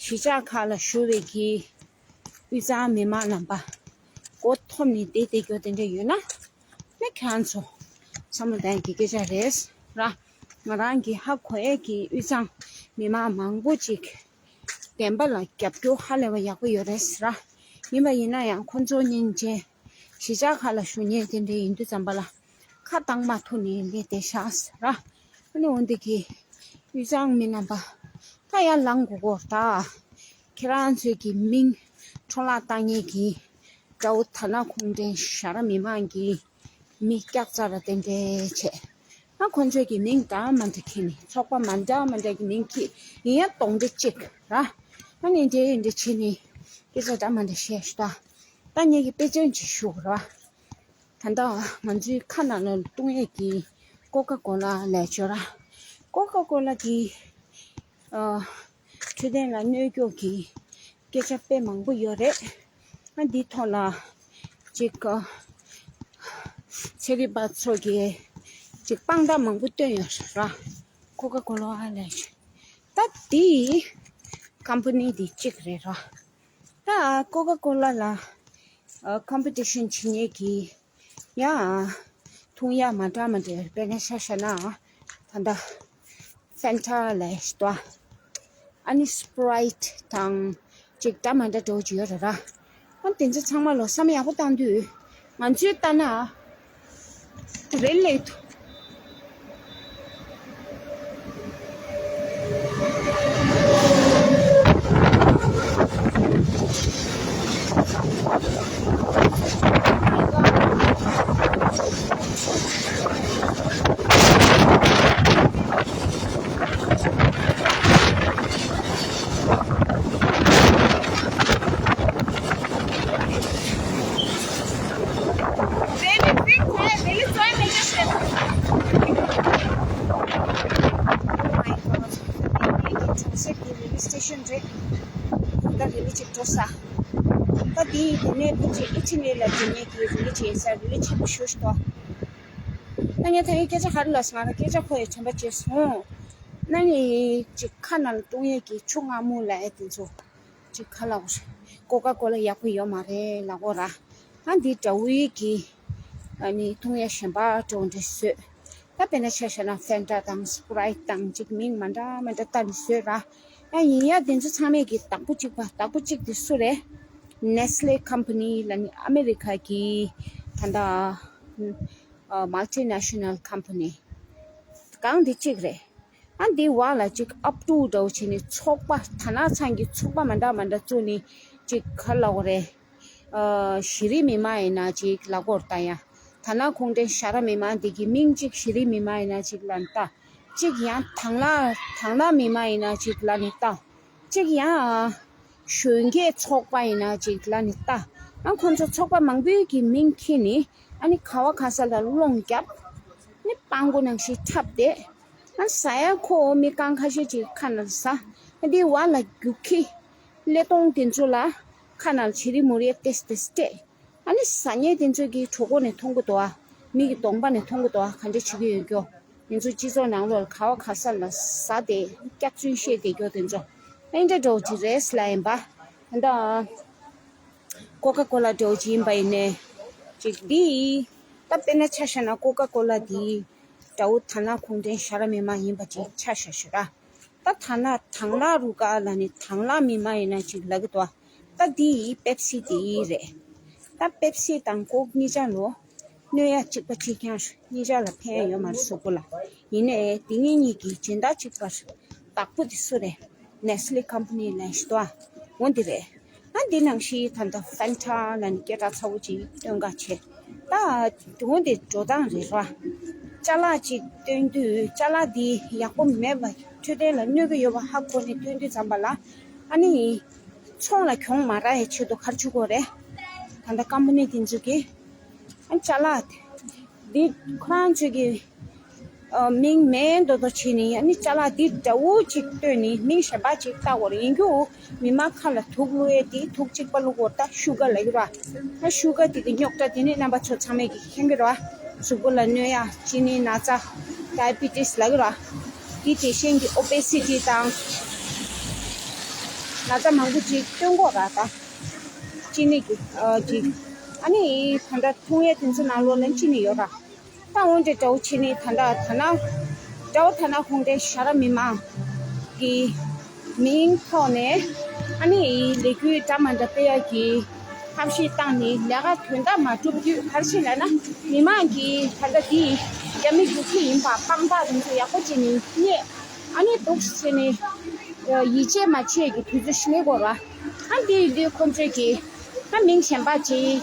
གཞིས་ཆགས་ཁག་ལ་བཞུགས་པའི་གི་དབུས་གཙང་མི་མང་རྣམ་པ་མགོ་འཐོམ་ནས་བསྡད་བསྡད་རྒྱུ་དེ་འདྲ་ཡོད་ན། ནི་ཁྱེད་རང་ཚོ་བསམ་བློ་གཏོང་གི་སྐད་ཆ་རེད་ར། ང་རང་གི་ཧ་གོ་ཡས་ཀྱི་དབུས་གཙང་མི་མང་མང་པོ་ཅིག་བདེན་པ་ལ་རྒྱབ་སྐྱོར་ཧ་ལས་པ་ཡག་པོ་ཡོད་རེད་ར། ཡིན་པ་ཡིན་ན་ཡང་ཁོ་ཚོ་སྙིང་རྗེ། གཞིས་ཆགས་ཁག་ལ་བཞུགས་མཁན་དེ་འདྲ་ཡིན་དུས་ཙམ་པ་ལ་ཁ་བཏང་མ་ཐུབ་ནས་སླེབས་བསྡད་ཤག་ར། ཨ་ནི་འོན་ཏེ་གི་དབུས་གཙང་མི་རྣམ་པ་ད་ཡར་ལངས་དགོས་གོ་ད། ཁྱེད་རང་ཚོའི་གི་མིང་འཕྲོ་བརླག་བཏང་མཁན་གྱི་དགྲ་བོ་དར་ནག་གུང་ཁྲན་ཞྭ་ར་མི་མང་གི་མི་སྐྱག་རྫ་ར་དེ་འདྲས་བྱས། ཨ་ཁོང་ཚོའི་གི་མིང་འདྲ་མི་འདྲ་འཁྱེར་ནས་ཚོགས་པ་མི་འདྲ་མི་འདྲ་གི་མིང་འཁྱེར་ཡིན་ཡང་གདོན་འདྲེ་གཅིག་ར། ཨ་ནི་འདྲེ་འདྲེ་བྱས་ནས་སྐད་ཆ་འདྲ་མི་འདྲ་བཤད་ཤག་ད་ངེད་ཀྱི་དཔེ་མཚོན་ཅིག་ཞུ་ར། ད་ལྟ་ང་ཚོའི་ཁ་ནང་ལ་བཏུང་ཡས་ཀྱི་ཀོ་ཀ་ཀོ་ལ་ལས་བྱོས་ར། ཀོ་ཀ་ཀོ་ལ་གི་ཨ། འཕྲོད་བསྟེན་ལ་གནོད་སྐྱོན་གྱི་སྐད་ཆ་དཔེ་མང་པོ་ཡོད་རེད། ཨ་འདིའི་ཐོག་ལ་ཅིག་ཚན་རིག་པ་ཚོ་གིས་ཅིག་དཔང་རྟགས་མང་པོ་བཏོན་ཡོད་ར། ཀོ་ཀ་ཀོ་ལ་ལས་ད་འདི་ཀམ་པ་ནི་འདི་གཅིག་རེད་ར། ད་ཀོ་ཀ་ཀོ་ལ་ལ་ཀམ་པི་ཊི་ཤན་བྱེད་མཁན་གྱི་ཡང་འཐུང་ཡག་མ་འདྲ་མ་འདྲ་དཔེར་ན་ཆ་བཞག་ན་ད་ལྟ་ཕན་ཊ་ལས་ཤིག་ཏོ། ཨ་ནི་སི་པི་རའི་ཊི་དང་ཅིག་འདྲ་མ་འདྲ་འདྲ་བོ་ཅིག་ཡོད་རེད་ར། ཨ་དེ་ཚོ་ཚང་མ་ལོ་བསམ་ཡག་པོ་བཏང་དུས་ང་ཚོས་ལྟ་ན། Really? Really big, really so many. Oh my God. ངེད་ཀྱི་གྲོང་གསེབ་ཀྱི་རེ་ལི་སི་ཊེ་ཤན་རེད། ད་རེ་ལི་ཅིག་འགྲོ་ས། ད་དེའི་དེ་ནས་ཕལ་ཆེར་ཨི་ཊ་ལི་ལ་འགྲོ་མཁན་གྱི་རེ་ལི་ཅིག་ཡིན་ས་རེ་ལི་ཆེན་པོ་ཞེ་པོ་ཞིག་འདུག་ད་ངས་ད་ཡིན་སྐད་ཆ་ག་རེ་ལབ་སོང་ང་རང་སྐད་ཆ་ཁོ་ཡི་དྲན་པ་བརྗེད་སོང་། ཨ་ནི་ཅིག་ཁ་ནང་ལ་བཏུང་ཡས་ཀྱི་ཆུ་མངར་མོ་ལབ་ཡས་དེ་ཚོ་ཅིག་ག་ལབ་དགོས་རེད། ཀོ་ཀ་ཀོ་ལ་ཡག་པོ་ཡོད་མ་རེད་ལབ་དགོས་ར། ཨ་འདི་དགྲ་བོའི་གི་ཨ་ནི་བཏུང་ཡས་གཞན་པ་འདྲ་བོ་འདྲ་བཟོས། ད་དཔེར་ན་ཆ་བཞག་ན་ཕན་ཊ་དང་སི་པི་རའི་ཊི་དང་ཅིག་མིང་མ་འདྲ་མ་འདྲ་བཏགས་ནས་བཟོས་ར། ཡང་ཡིན་ཡང་དེ་ཚོ་ཚང་མས་ཀྱི་བདག་པོ་གཅིག་པ་བདག་པོ་གཅིག་དེ་སུ་རེད། ནེ་སི་ལེ་ཀམ་པ་ནི་ལ་ནི་ཨ་མེ་རི་ཁ་གི་ད་ལྟ་མལ་ཊི་ནེ་ཤ་ནལ་ཀམ་པ་ནི་གང་དེ་གཅིག་རེད། ཨ་འདི་བ་ལ་ཅིག་ཨབ་ཏུ་འདྲ་བོ་བྱས་ནས་ཚོགས་པ་དར་ནག་ཚང་གི་ཚོགས་པ་མ་འདྲ་མ་འདྲ་བཙུགས་ནས་ཅིག་ག་ལབ་དགོས་རེད། ཨ་གཞི་རིམ་མི་མང་ཡིན་ན་ཅིག་ལབ་དགོས་རེད་ད་ཡ། དར་ནག་གུང་ཁྲན་ཞྭ་ར་མི་མང་འདི་གི་མིང་གཅིག་གཞི་རིམ་མི་མང་ཡིན་ན་གཅིག་ལབ་ནས་བཏགས། གཅིག་ཡང་དང་བླངས་དང་བླངས་མི་མང་ཡིན་ན་གཅིག་ལབ་ནས་བཏགས། གཅིག་ཡང་གཞོན་སྐྱེས་ཚོགས་པ་ཡིན་ན་གཅིག་ལབ་ནས་བཏགས། ཨ་ཁོང་ཚོ་ཚོགས་པ་མང་པོའི་གི་མིང་འཁྱེར་ནས་ཨ་ནི་ག་བ་ག་ས་ལ་སློང་རྒྱབ། ནི་སྤྲང་པོ་ནང་བཞིན་འཁྲབ་བསྡད། ཨ་ཟ་ཡ་ཁོ་མི་རྐང་ཁ་ཤས་ཅིག་ཁ་ནང་ཟ། ཨ་འདི་བ་ལ་རྒྱུག་ཁྱི། ཀླད་སྟོང་དེ་ཚོ་ལ་ཁ་ནང་བྱི་རིལ་མུ་རིལ་ཏེས་ཏེས་སྤྲད། ཨ་ནི་ཟ་མཁན་དེ་ཚོ་གིས་གྲོད་ཁོག་ནས་མཐོང་གི་འདུག་ཨ། མིག་གི་གདོང་པ་ནས་མཐོང་གི་འདུག་ཨ། ག་འདྲ་བྱེད་ཀྱི་ཡོད་རྒྱུ། ང་ཚོ་སྤྱི་ཚོགས་ནང་ལོགས་ལ་ག་བ་ག་ས་ལ་ཟ་དེ་སྐྱག་རྫུན་བཤད་བསྡད་རྒྱུ་དེ་ཚོ་ཨེ་འདྲ་འདྲ་བོ་ཅིག་རེད་ལབ་ཡིན་པ། ད་ཀོ་ཀ་ཀོ་ལ་འདྲ་བོ་ཅིག་ཡིན་པ་ཡིན་ནའི་ཅིག་འདི་ད་དཔེར་ན་ཆ་བཞག་ན་ཀོ་ཀ་ཀོ་ལ་འདི་དགྲ་བོ་དར་ནག་གུང་ཁྲན་ཞྭ་ར་མི་མང་ཡིན་པ་ཅིག་ཆ་བཞག་ཞུ་ར། ད་ཐ་ན་དང་བླངས་རུ་ཀ་ལ་ནི་དང་བླངས་མི་མང་ཡིན་ན་ཅིག་ལབ་ཀྱི་འདུག་ཨ། ད་འདི་ཡི་པེབ་སི་དེ་ཡི་རེད། ད་པེབ་སི་དང་ཀོག་གཉིས་ཆ་ལོ་གནོད་ཡ་གཅིག་པ་གཅིག་རྐྱང་། གཉིས་ཆ་ལ་ཕན་ཡ་ཡོད་མ་རེད་གཟུགས་པོ་ལ། ཡིན་ནའི་དེ་གཉིས་གཉིས་ཀྱི་སྦྱིན་བདག་གཅིག་པ་བདག་པོ་དེ་སུ་རེད། ནེ་སི་ལེ་ཀམ་པ་ནི་ལབ་ཤི་ཏོ་ཨ། འོ་འདི་རེད། ཨ་འདི་ནང་བཞིན་ད་ལྟ་ཕན་ཊ་ལ་ནི་སྐད་གྲགས་ཚ་བོ་ཅིག་སྟོན་ག་བྱས། ད་འོ་འདི་འགྲོ་སྟངས་རེད་ར། ཅ་ལག་ཅིག་སྟོན་དུས་ཅ་ལག་འདི་ཡག་པོ་མེད་པ་འཕྲོད་བསྟེན་ལ་གནོད་ཀྱི་ཡོད་པ་ཧ་གོ་ནས་སྟོན་དུས་ཙམ་པ་ལ་ཨ་ནི་ཚོང་ལ་གྱོང་མ་རག་ཡའི་ཆེད་དུ་ག་རེ་བྱེད་དགོས་རེད། ད་ལྟ་ཀམ་པ་ནི་དེ་ཚོ་གིས་ཨ་ཅ་ལག་ འདི་ཁོ་རང་ཚོས་ཀྱི་ཨ་མིང་མེད་མདོག་མདོག་བྱས་ནས། ཨ་ནི་ཅ་ལག་འདི་འདྲ་བོ་ཅིག་བཏོན་ནས་མིང་གཞན་པ་ཅིག་བཏགས་པ་རེད། ཡིན་རྒྱུ་མི་མང་ཁ་ལ་དུག་བླུགས་ཡས་དེ་དུག་གཅིག་པ་བླུགས་པ་ད་ཤུ་གར་ལབ་ཀྱི་རེད་པ། ད་ཤུ་གར་དེ་གི་རྙོག་དྲ་དེ་ནི་རྣམ་པ་ཚོ་ཚང་མས་ཀྱི་མཁྱེན་གྱི་རེད་པ། གཟུགས་པོ་ལ་གནོད་ཡ་ཅི་ནི་ན་ཚ་ཌའི་བི་ཊི་སི་ལབ་ཀྱི་རེད་པ། དེ་དེ་བཞིན་གྱི་ཨོ་བེ་སི་ཊི་དང་ན་ཚ་མང་པོ་ཅིག་སྟོན་གྱི་ཡོད་རེད་པ། ད་ཅི་ནི་གི་ཨ་ཅིག་ཨ་ནི་ད་ལྟ་འཐུང་ཡས་དེ་ཚོ་ནང་ལོགས་ལ་ཅི་ནི་ཡོད་རེད་པ། ད་འོན་ཏེ་དགྲ་བོ་ཆེ་ནི་ད་ལྟ་ད་ན་དགྲ་བོ་ད་ན་ཁོང་ཏེ་ཤ་ར་མི་མང་གི་མིང་ཐོག་ནས་ཨ་ནི་ལས་འགུལ་འདྲ་མ་འདྲ་སྤེལ་ཡག་གི་ཐབས་ཤེས་བཏང་ནས་ལས་ཀ་དོན་དག་མ་སྒྲུབ་དུས། ག་རེ་བྱས་ལབ་ན་མི་མང་གིས་ད་ལྟ་འདི་རྒྱ་མི་རྒྱུག་ཁྱི་ཡིན་པ་དཔང་རྟགས་དེ་ཚོ་ཡག་པོ་བྱས་ནས་རྙེད། ཨ་ནི་འདུག་སེ་བྱས་ནས་ཡིད་ཆེས་མ་བྱེད་ཀྱི་དུས་ཚོད་ཞིག་སླེབས་ཀྱི་ཡོད་རེད་པ། ཨ་འདི་ཡིན་དུས་ཁོང་ཚོས་ཀྱིས་ད་མིང་གཞན་པ་ཅིག་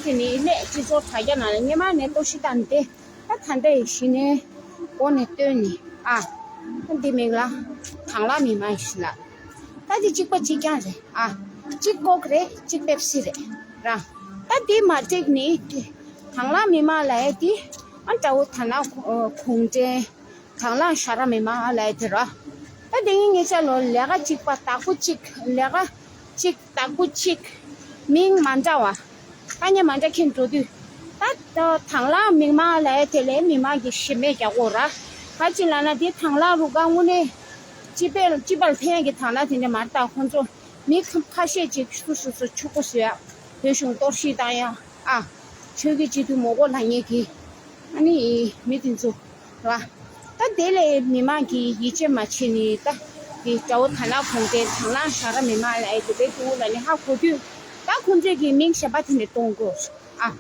དེ་ནི་སླད་སྤྱི་ཚོགས་དྲ་རྒྱ་ནང་ལ་སྔོན་མ་ནས་གཏོར་བཤིག་བཏང་སྟེ། ད་ད་ལྟ་ཡི་གཞི་ནས་འགོ་ནས་བཏོན་ནས་ཨ། ད་འདི་མིང་ལ་དང་བླངས་མི་མང་ཞིག་ལ། ད་འདི་གཅིག་པ་གཅིག་རྐྱང་རེད་ཨ། གཅིག་ཀོག་རེད། གཅིག་པེབ་སི་རེད་ར། ད་འདི་མ་འགྲིག་ནི་དང་བླངས་མི་མང་ལབ་ཡས་དེ་ཨ་དགྲ་བོ་ད་ན་གུང་ཁྲན་དང་བླངས་ཤ་ར་མི་མང་ལབ་ཡས་དེ་ར། ད་དེ་ངས་ངེད་ཅག་ལོ་ལས་ཀ་གཅིག་པ་བདག་པོ་གཅིག་ལས་ཀ་གཅིག་བདག་པོ་གཅིག་མིང་མ་འདྲ་བ། ཐ་སྙད་མ་འདྲ་ཁྱེར་འགྲོ་དུས། ད་ད་དང་བླངས་མི་མང་ལབ་ཡས་དེ་ལས་མི་མང་གིས་ཞེ་མེད་རྒྱག་གི་ཡོད་རེད། ག་ཅི་ལབ་ན་དེ་དང་བླངས་རུ་ཁག་དངོས་གནས་སྤྱི་པའི་སྤྱི་པར་ཕན་གྱི་དང་བླངས་དེ་འདྲ་མ་རེད། ད་ཁོང་ཚོ་མི་ཁ་ཁ་ཤས་ཅིག་སོ་སོ་སོ་ཕྱུག་པོ་བཟོ་ཡ། བོད་གཞུང་གཏོར་བཤིག་བཏང་ཡ། ཨ། ཆོས་བརྒྱུད་སྤྱི་འཐུས་མོ་གོ་ལ་ཉེ་གི་ཨ་ནི་མི་དེ་ཚོ་ར། ད་དེ་ལས་མི་མང་གིས་ཡིད་ཆེས་མ་བྱེད་ནི་ད་དེ་དགྲ་བོ་ད་ན་གུང་ཁྲན་དང་བླངས་ཤ་ར་མི་མང་ལབ་ཡས་དེ་བས་ཏུ་ལ་ནི་ཧ་གོ་དུས། ད་ཁོང་ཚོས་ཀྱི་མིང་གཞན་པ་དེ་ནས་གཏོང་དགོས་ཨ།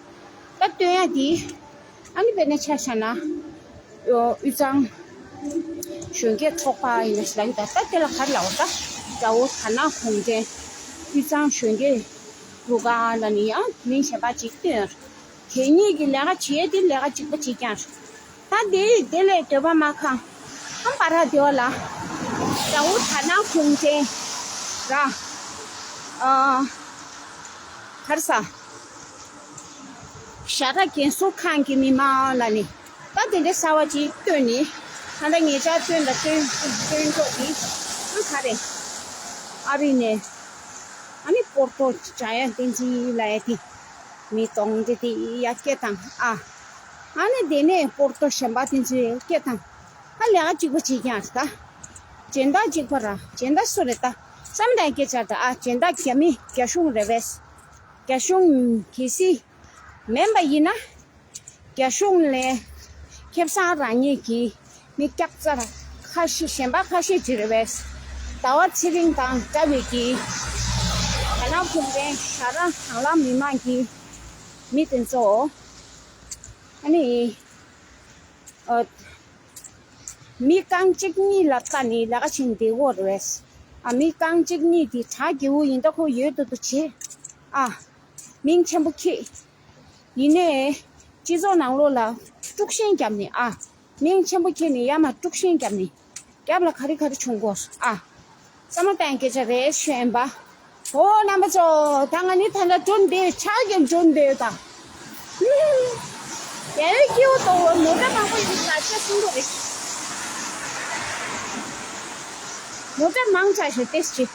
ད་སྟོན་ཡ་དེ་ཨ་ནི་དཔེར་ན་ཆ་བཞག་ན་དབུས་གཙང་གཞོན་སྐྱེས་ཚོགས་པ་ཡིན་ན་ཞིག་ལབ་ཀྱི་ད། ད་དེ་ལ་ག་རེ་ལབ་པ། ད་དགྲ་བོ་ད་ན་གུང་ཁྲན་དབུས་གཙང་གཞོན་སྐྱེས་རུ་ཁག་ལ་ནི་ཡང་མིང་གཞན་པ་ཅིག་བཏོན། དེ་གཉིས་ཀྱི་ལས་ཀ་བྱེད་དེ་ལས་ཀ་གཅིག་པ་གཅིག་རྐྱང་རེད། ད་དེ་དེ་ལས་འདོད་པ་མ་ཁེངས་ཨ་པ་ར་དེ་བ་ལ་དགྲ་བོ་ད་ན་གུང་ཁྲན་ར། ཨ། ག་རེ་ཟ། ཤ་ར་རྒན་གསོ་ཁང་གི་མི་མང་ལ་ནི་ད་དེ་འདྲའི་གསར་བ་ཅིག་བཏོན་ནི། ད་ལྟ་ངེད་ཅག་བཏོན་དང་བཏོན་བཏོན་ཆོག་གི་ཨ་ག་རེ། ཨ་རི་ནས་ཨ་ནི་སྤོར་ཏོ་འཇམ་དབྱངས་བསྟན་འཛིན་ལབ་ཡ་དེ་མི་གཏོང་དེ་དེ་ཡ་སྐད་བཏང་ཨ། ཨ་ནི་དེ་ནས་སྤོར་ཏོ་གཞན་པ་དེ་ཚོའི་སྐད་བཏང་། ཨ་ལས་ཀ་གཅིག་པ་བྱེད་ཀྱང་ད། སྦྱིན་བདག་གཅིག་པ་ར་སྦྱིན་བདག་སུ་རེད་ད། བསམ་དང་སྐད་ཆ་ད་ཨ་སྦྱིན་བདག་རྒྱ་མི་རྒྱ་གཞུང་རེད་པས། རྒྱ་གཞུང་གལ་སྲིད་མིན་པ་ཡིན་ན། རྒྱ་གཞུང་ལས་ཁེ་བཟང་རག་མཁན་གྱི་མི་སྐྱག་རྫུན་ཁ་ཤས་གཞན་པ་ཁ་ཤས་ཅིག་རེད་པས། ཟླ་བ་ཚེ་རིང་དང་འདྲ་བའི་གི་ད་ལམ་གུང་ཁྲན་ཤ་ར་དང་བླངས་མི་མང་གི་མི་དེ་ཚོ་ཨ་ནི་ཨ་མི་རྐང་གཅིག་གཉིས་ལ་བལྟས་ནས་ལས་ཀ་བྱེད་བསྡད་ཡོད་རེད་པས། ཨ་མི་རྐང་གཅིག་གཉིས་དེ་གྲ་རྒྱས་པོ་ཡིན་ད་ཁོ་ཡོད་དོ་དོ་བྱེད་ཨ། མིང་ཆེན་པོ་ཁྱེད། ཡིན་ནའི་སྤྱི་ཚོགས་ནང་ལོགས་ལ་དཀྲུག་ཤིང་བརྒྱབ་ནས་ཨ། མིང་ཆེན་པོ་ཁྱེར་ནས་ཡར་མར་དཀྲུག་ཤིང་བརྒྱབ་ནས་རྒྱབ་ལ་ག་རེ་ག་རེ་བྱུང་དགོས་ཨ། བསམ་བློ་བཏང་སྐད་ཆ་རེད་ཤོད་ཨེམ་པ། ཨོ་རྣམ་པ་ཚོ་ད་ང་ནི་ད་ལྟ་འགྲོ་འདོད་ཕྱག་གིར་འགྲོ་འདོད་དང་། ཡ་ཡོད་སྐྱིད་པོ་དོ་མོ་ཊ་མང་པོ་ཡིན་ལ་ཆ་སྲིན་པོ་རེད། མོ་ཊ་མང་ཆ་ཞིག་ཏེས་ཅི།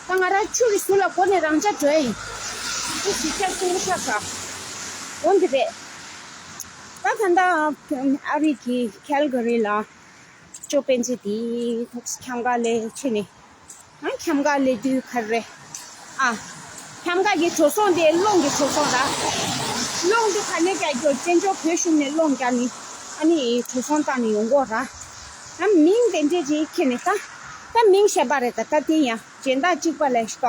ད་ང་རང་ཆུ་གི་ཟུར་ལ་འགོ་ནས་རང་ཅག་འགྲོ་ཡིན། ཏེས་ཅི་ཆ་སྲིན་པོ་ཆགས་ས། འོན་ཏེ་རེད། ད་ད་ལྟ་ཨ་རི་གི་ཁལ་ག་རི་ལ་ཅོ་སྤེན་ཚེ་དེ་ཐོག་ཁྱམས་ཁ་ལས་ཕྱིན་ནས། ཨ་ཁྱམས་ཁ་ལས་དུས་ག་རེ་རེད། ཨ་ཁྱམས་ཁ་གི་འགྲོ་སོང་དེ་རླུང་གི་འགྲོ་སོང་ར། རླུང་དེ་ག་ནས་རྒྱག་རྒྱུ་བཙན་བྱོལ་བོད་གཞུང་ནས་རླུང་རྒྱག་ནི་ཨ་ནི་འགྲོ་སོང་བཏང་ནི་ཡོང་གོ་ར། ཨ་མིང་དེ་འདྲས་ཅིག་ཁྱེར་ནས་ད་ད་མིང་གཞན་པ་རེད་ད། ད་དེ་ཡང་སྦྱིན་བདག་གཅིག་པ་ལས་ཤི་པ།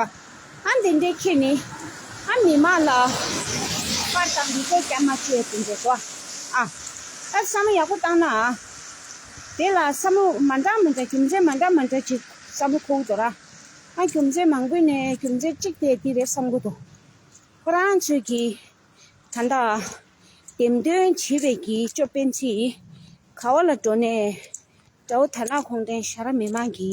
ཨ་འདི་འདྲའི་ཁྱེད་ནི། ཨ་མི་མང་ལ། པར་དང་འདི་ཚོ་རྒྱ་མ་བཅོས་དེ་འདྲའི་གོ། ཨ། ཨ་བསམ་བློ་ཡག་པོ་བཏང་ན། ཨ། དེ་ལ་བསམ་བློ་མ་འདྲ་མ་འདྲ་རྒྱུ་མཚན་མ་འདྲ་མ་འདྲ་ཅིག་བསམ་བློ་འཁོར་གྱི་འདུག་ར། ཨ་རྒྱུ་མཚན་མང་པོ་ནས་རྒྱུ་མཚན་གཅིག་དེ་འདི་རེད་བསམ་གྱི་འདུག་ཁོ་རང་ཚོས་ཀྱི། ད་ལྟ། འདེམས་ཐོན་བྱེད་པའི་གི་ཅོ་སྤེན་ཚེ། ག་བ་ལ་འགྲོ་ནས། དགྲ་བོ་དར་ནག་གུང་ཁྲན་ཤ་ར་མི་མང་གི་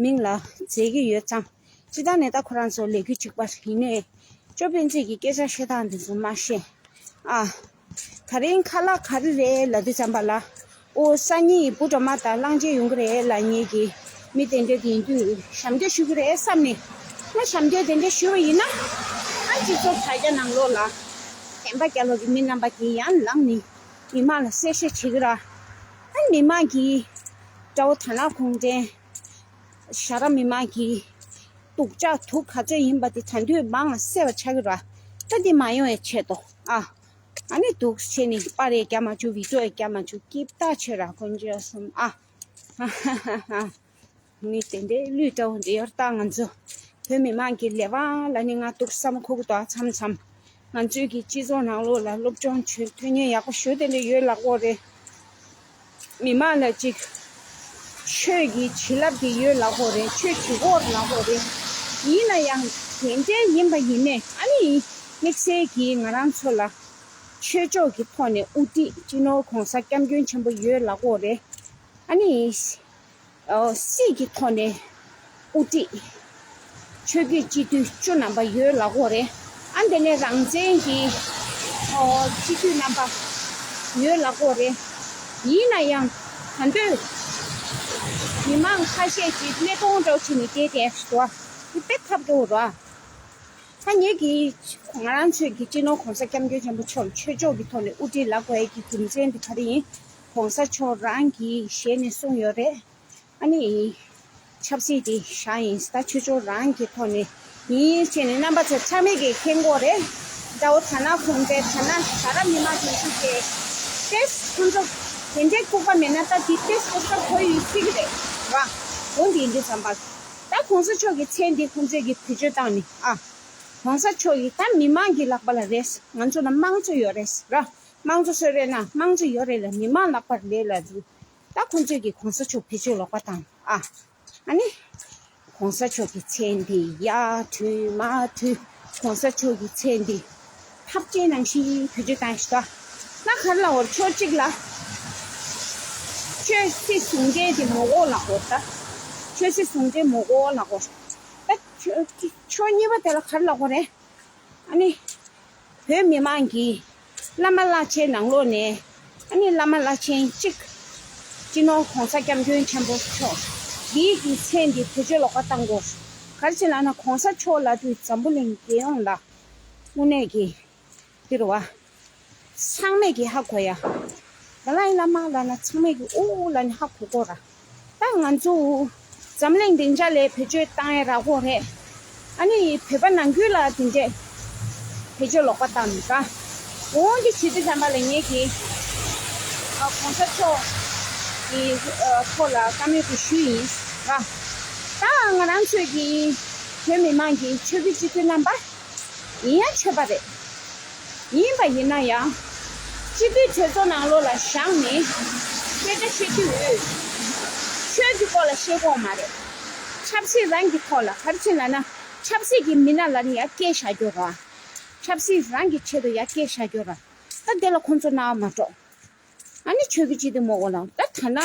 མིང་ལ་མཛད་ཀྱི་ཡོད་ཙང་། སྤྱིར་བཏང་ནས་ད་ཁོ་རང་ཚོ་ལས་འགུལ་གཅིག་པ་ཡིན་ནའི། ཅོ་སྤེན་ཚེ་གི་སྐད་ཆ་བཤད་སྟངས་འདི་ཚོ་མ་ཤེས། ཨ། ག་རེ་ཁ་ལག་ག་རེ་རེད་ལབ་དུས་ཙམ་པ་ལ། ཨོ་སང་ཉིན་བུ་གྲོགས་མ་དང་གླང་ཆེན་ཡོང་གི་རེད་ལབ་མཁན་གྱི་མི་དེ་འདྲ་དེ་ཡིན་དུས་ཞབས་འདྲེན་ཞུ་གི་རེད་བསམ་ནས། ང་ཞབས་འདྲེན་དེ་འདྲ་ཞུ་བ་ཡིན་ན། ཨ་སྤྱི་ཚོགས་དྲ་རྒྱ་ནང་ལོགས་ལ་བདེན་པ་རྒྱ་ལོ་གི་མི་རྣམ་པ་གིས་ཡང་ལངས་ནས་མི་མང་ལ་གསལ་བཤད་བྱེད་ཀྱི་ར། ཨ་མི་མང་གིས་དགྲ་བོ་དར་ནག་གུང་ཁྲན་ཞྭ་ར་མི་མང་གི་སྡུག་ཅག་དུག་ག་ཚོད་ཡིན་པ་དེ་ད་དུང་མང་ལ་གསལ་བ་ཆགས་ཀྱི་ར། ད་འདི་མ་ཡོང་བའི་ཆེད་དུ་ཨ། ཨ་ནི་འདུག་བྱས་ནས་པར་ཡང་རྒྱག་མ་བཅུག་བི་ཌི་ཡོ་ཡང་རྒྱག་མ་བཅུག་སྐྱིད་ཐག་ཆོད་ར་དཀོན་མཆོག་གསུམ་ཨ། ཧ་ཧ་ཧ་ཧ། ནི་དེ་འདྲའི་གླུད་འདྲ་བོ་འདི་ཡོད་ད། ང་ཚོ་བོད་མི་མང་གི་ལས་དབང་ལ་ནི་ང་འདུག་བསམ་ཁུག་ཏོ་མཚམས་མཚམས། ང་ཚོའི་གི་སྤྱི་ཚོགས་ནང་ལོགས་ལ་སློབ་སྦྱོང་བྱེད་ཐོན་མཁན་ཡག་པོ་ཞུ་དེ་འདྲ་ཡོད་ལབ་དགོས་རེད། མི་མང་ལ་ཅིག་ཆོས་ཀྱི་བྱིན་རླབས་དེ་ཡོད་ལབ་དགོས་རེད། ཆོས་བྱེད་དགོས་ལབ་དགོས་རེད། ཡིན་ན་ཡང་དེ་འདྲའི་ཡིན་པ་ཡིན་ནས་ཨ་ནི་དམིགས་བསལ་གྱིས་ང་རང་ཚོ་ལ་ཆོས་ཕྱོགས་ཀྱི་ཐོག་ནས་དབུ་ཁྲིད་སྤྱི་ནོར་༸གོང་ས་༸སྐྱབས་མགོན་ཆེན་པོ་ཡོད་ལབ་དགོས་རེད། ཨ་ནི་ཨོ་སྲིད་ཀྱི་ཐོག་ནས་དབུ་ཁྲིད་ཆོས་བརྒྱུད་སྤྱི་འཐུས་བཅུ་རྣམ་པ་ཡོད་ལབ་དགོས་རེད། ཨ་འདི་ནས་རང་བཙན་གྱི་ཨོ་སྤྱི་འཐུས་རྣམ་པ་ཡོད་ལབ་དགོས་རེད། ཡིན་ན་ཡང་ད་འདོད་མི་མང་ཁ་ཤས་ཀྱིས་གནས་སྟངས་འདྲ་བོ་བྱས་ནས་བསྡད་བསྡད་འདུག་བ། དེ་དཔེ་ཐབས་སྐྱོ་བོ་རེད། ད་ངེད་ཀྱིས་ང་རང་ཚོའི་གི་སྤྱི་ནོར་༸གོང་ས་༸སྐྱབས་མགོན་ཆེན་པོ་མཆོག་ཆོས་ཕྱོགས་ཀྱི་ཐོག་ནས་དབུ་ཁྲིད་ལབ་དགོས་ཡས་ཀྱི་རྒྱུ་མཚན་དེ་ག་རེ་ཡིན། ༸གོང་ས་མཆོག་རང་གི་ཞལ་ནས་གསུངས་ཡོད་རེད། ཨ་ནི་ཆབ་སྲིད་དེ་བཞག་ཡིན། ད་ཆོས་ཕྱོགས་རང་གི་ཐོག་ནས་ཡིན་བྱས་ནས་རྣམ་པ་ཚོ་ཚང་མས་ཀྱིས་མཁྱེན་གྱི་ཡོད་རེད། དགྲ་བོ་དར་ནག་གུང་ཁྲན་དར་ནག་ཞྭ་ར་མི་མང་དེ་ཚོ་གིས་ཏོག་ཙམ་ཁོང་ཚོ་དེ་འདྲའི་ལྐུགས་པ་མེད་ན་ད་དེ་ཏོག་ཙམ་ལྐུགས་པ་གོ་ཡི་སྲིད་ཀྱི་རེད་བ། འོ་འདི་ཡིན་དུས་ཙམ་པ་ད་གོང་ས་མཆོག་གི་མཚན་འདི་ཁོང་ཚོས་ཀྱིས་བེད་སྤྱོད་བཏང་ནས་ཨ། གོང་ས་མཆོག་གིས་ད་མི་མང་གི་ལག་པ་ལ་རེད། ང་ཚོ་ལ་དམངས་གཙོ་ཡོད་རེད་ར། དམངས་གཙོ་གསོལ་རས་གནང་། དམངས་གཙོ་ཡོད་རེད་ལ་མི་མང་ལག་པར་ལས་ལ་རུ། ད་ཁོང་ཚོས་ཀྱིས་གོང་ས་མཆོག་བེད་སྤྱོད་ལོག་པ་བཏང་ཨ། ཨ་ནི། གོང་ས་མཆོག་གི་མཚན་དེ་ཡར་བྲུས་མར་བྲུས། གོང་ས་མཆོག་གི་མཚན་དེ་ཐབས་ཅན་ནང་བཞིན་བེད་སྤྱོད་བཏང་ཞིག་ད། ང་ག་རེ་ལབ་དགོས་རེད། ཕྱོགས་གཅིག་ལ་ཆོས་སྲིད་ཟུང་འབྲེལ་དེ་མི་དགོས་ལབ་དགོས་རེད་ད། ཆོས་སྲིད་ཟུང་འབྲེལ་མི་དགོས་ལབ་དགོས་རེད་ད། ཕྱོགས་གཉིས་པ་དེ་ལ་ག་རེ་ལབ་དགོས་རེད། ཨ་ནི། བོད་མི་མང་གིས་བླ་མ་བླ་ཆེན་ནང་ལོགས་ནས་ཨ་ནི་བླ་མ་བླ་ཆེན་གཅིག་སྤྱི་ནོར་༸གོང་ས་༸སྐྱབས་མགོན་ཆེན་པོ་མཆོག་འདིའི་གི་མཚན་འདི་བེད་སྤྱོད་ལོག་པ་བཏང་དགོས། ག་རེ་བྱས་ལབ་ན་༸གོང་ས་མཆོག་ལབ་དུས་འཛམ་བུ་གླིང་རྒྱལ་ཡོངས་ལ་དངོས་གནས་ཀྱི་འདི་རེད་བ། ཚང་མས་ཀྱིས་ཧ་གོ་ཡ། ལ་ལ་ཡི་བླ་མ་ལབ་ན་ཚང་མས་ཀྱིས་ཨོ་ལབ་ནས་ཧ་གོ་གོ་ར། ད་ང་ཚོ་འཛམ་གླིང་སྡིངས་ཆ་ལ་བེད་སྤྱོད་བཏང་ཡ་རག་གོ་རེད། ཨ་ནི་བོད་པ་ནང་ཁུལ་ལ་དེ་འདྲས་བེད་སྤྱོད་ལོག་པ་བཏང་ནས་ད། འོང་འདི་བྱེད་དུས་ཙམ་པ་ལ་ངེད་ཀྱིས་ཨ་༸གོང་ས་མཆོག་གི་ཨ་ཐོག་ལ་བཀའ་མོལ་དེ་ཞུས་ཡིན་ར། ད་ང་རང་ཚོས་ཀྱིས་བོད་མི་མང་གི་ཆོས་བརྒྱུད་སྤྱི་འཐུས་རྣམ་པ། ཡིན་ཡང་ཆོས་པ་རེད། ཡིན་པ་ཡིན་ན་ཡང་། སྤྱི་འཐུས་གྲོས་ཚོགས་ནང་ལོགས་ལ་བཞག་ནས་སྐད་ཆ་བཤད་དུས། ཆོས་ཀྱི་སྐོར་ལ་བཤད་དགོས་མ་རེད། ཆབ་སྲིད་རང་གི་ཐོག་ལ་ག་རེ་བྱས་ལབ་ན་ཆབ་སྲིད་ཀྱི་མི་སྣ་ལ་ནི་ཡར་སྐད་བཞག་རྒྱུ་ར། ཆབ་སྲིད་རང་གི་ཆེད་དུ་ཡར་སྐད་བཞག་རྒྱུ་ར། ད་དེ་ལ་ཁོང་ཚོ་སྣང་བ་མ་འགྲོ། ཨ་ནི་ཆོས་ཀྱི་སྤྱི་འཐུས་མང་པོ་ལ་ད་ཐ་ན།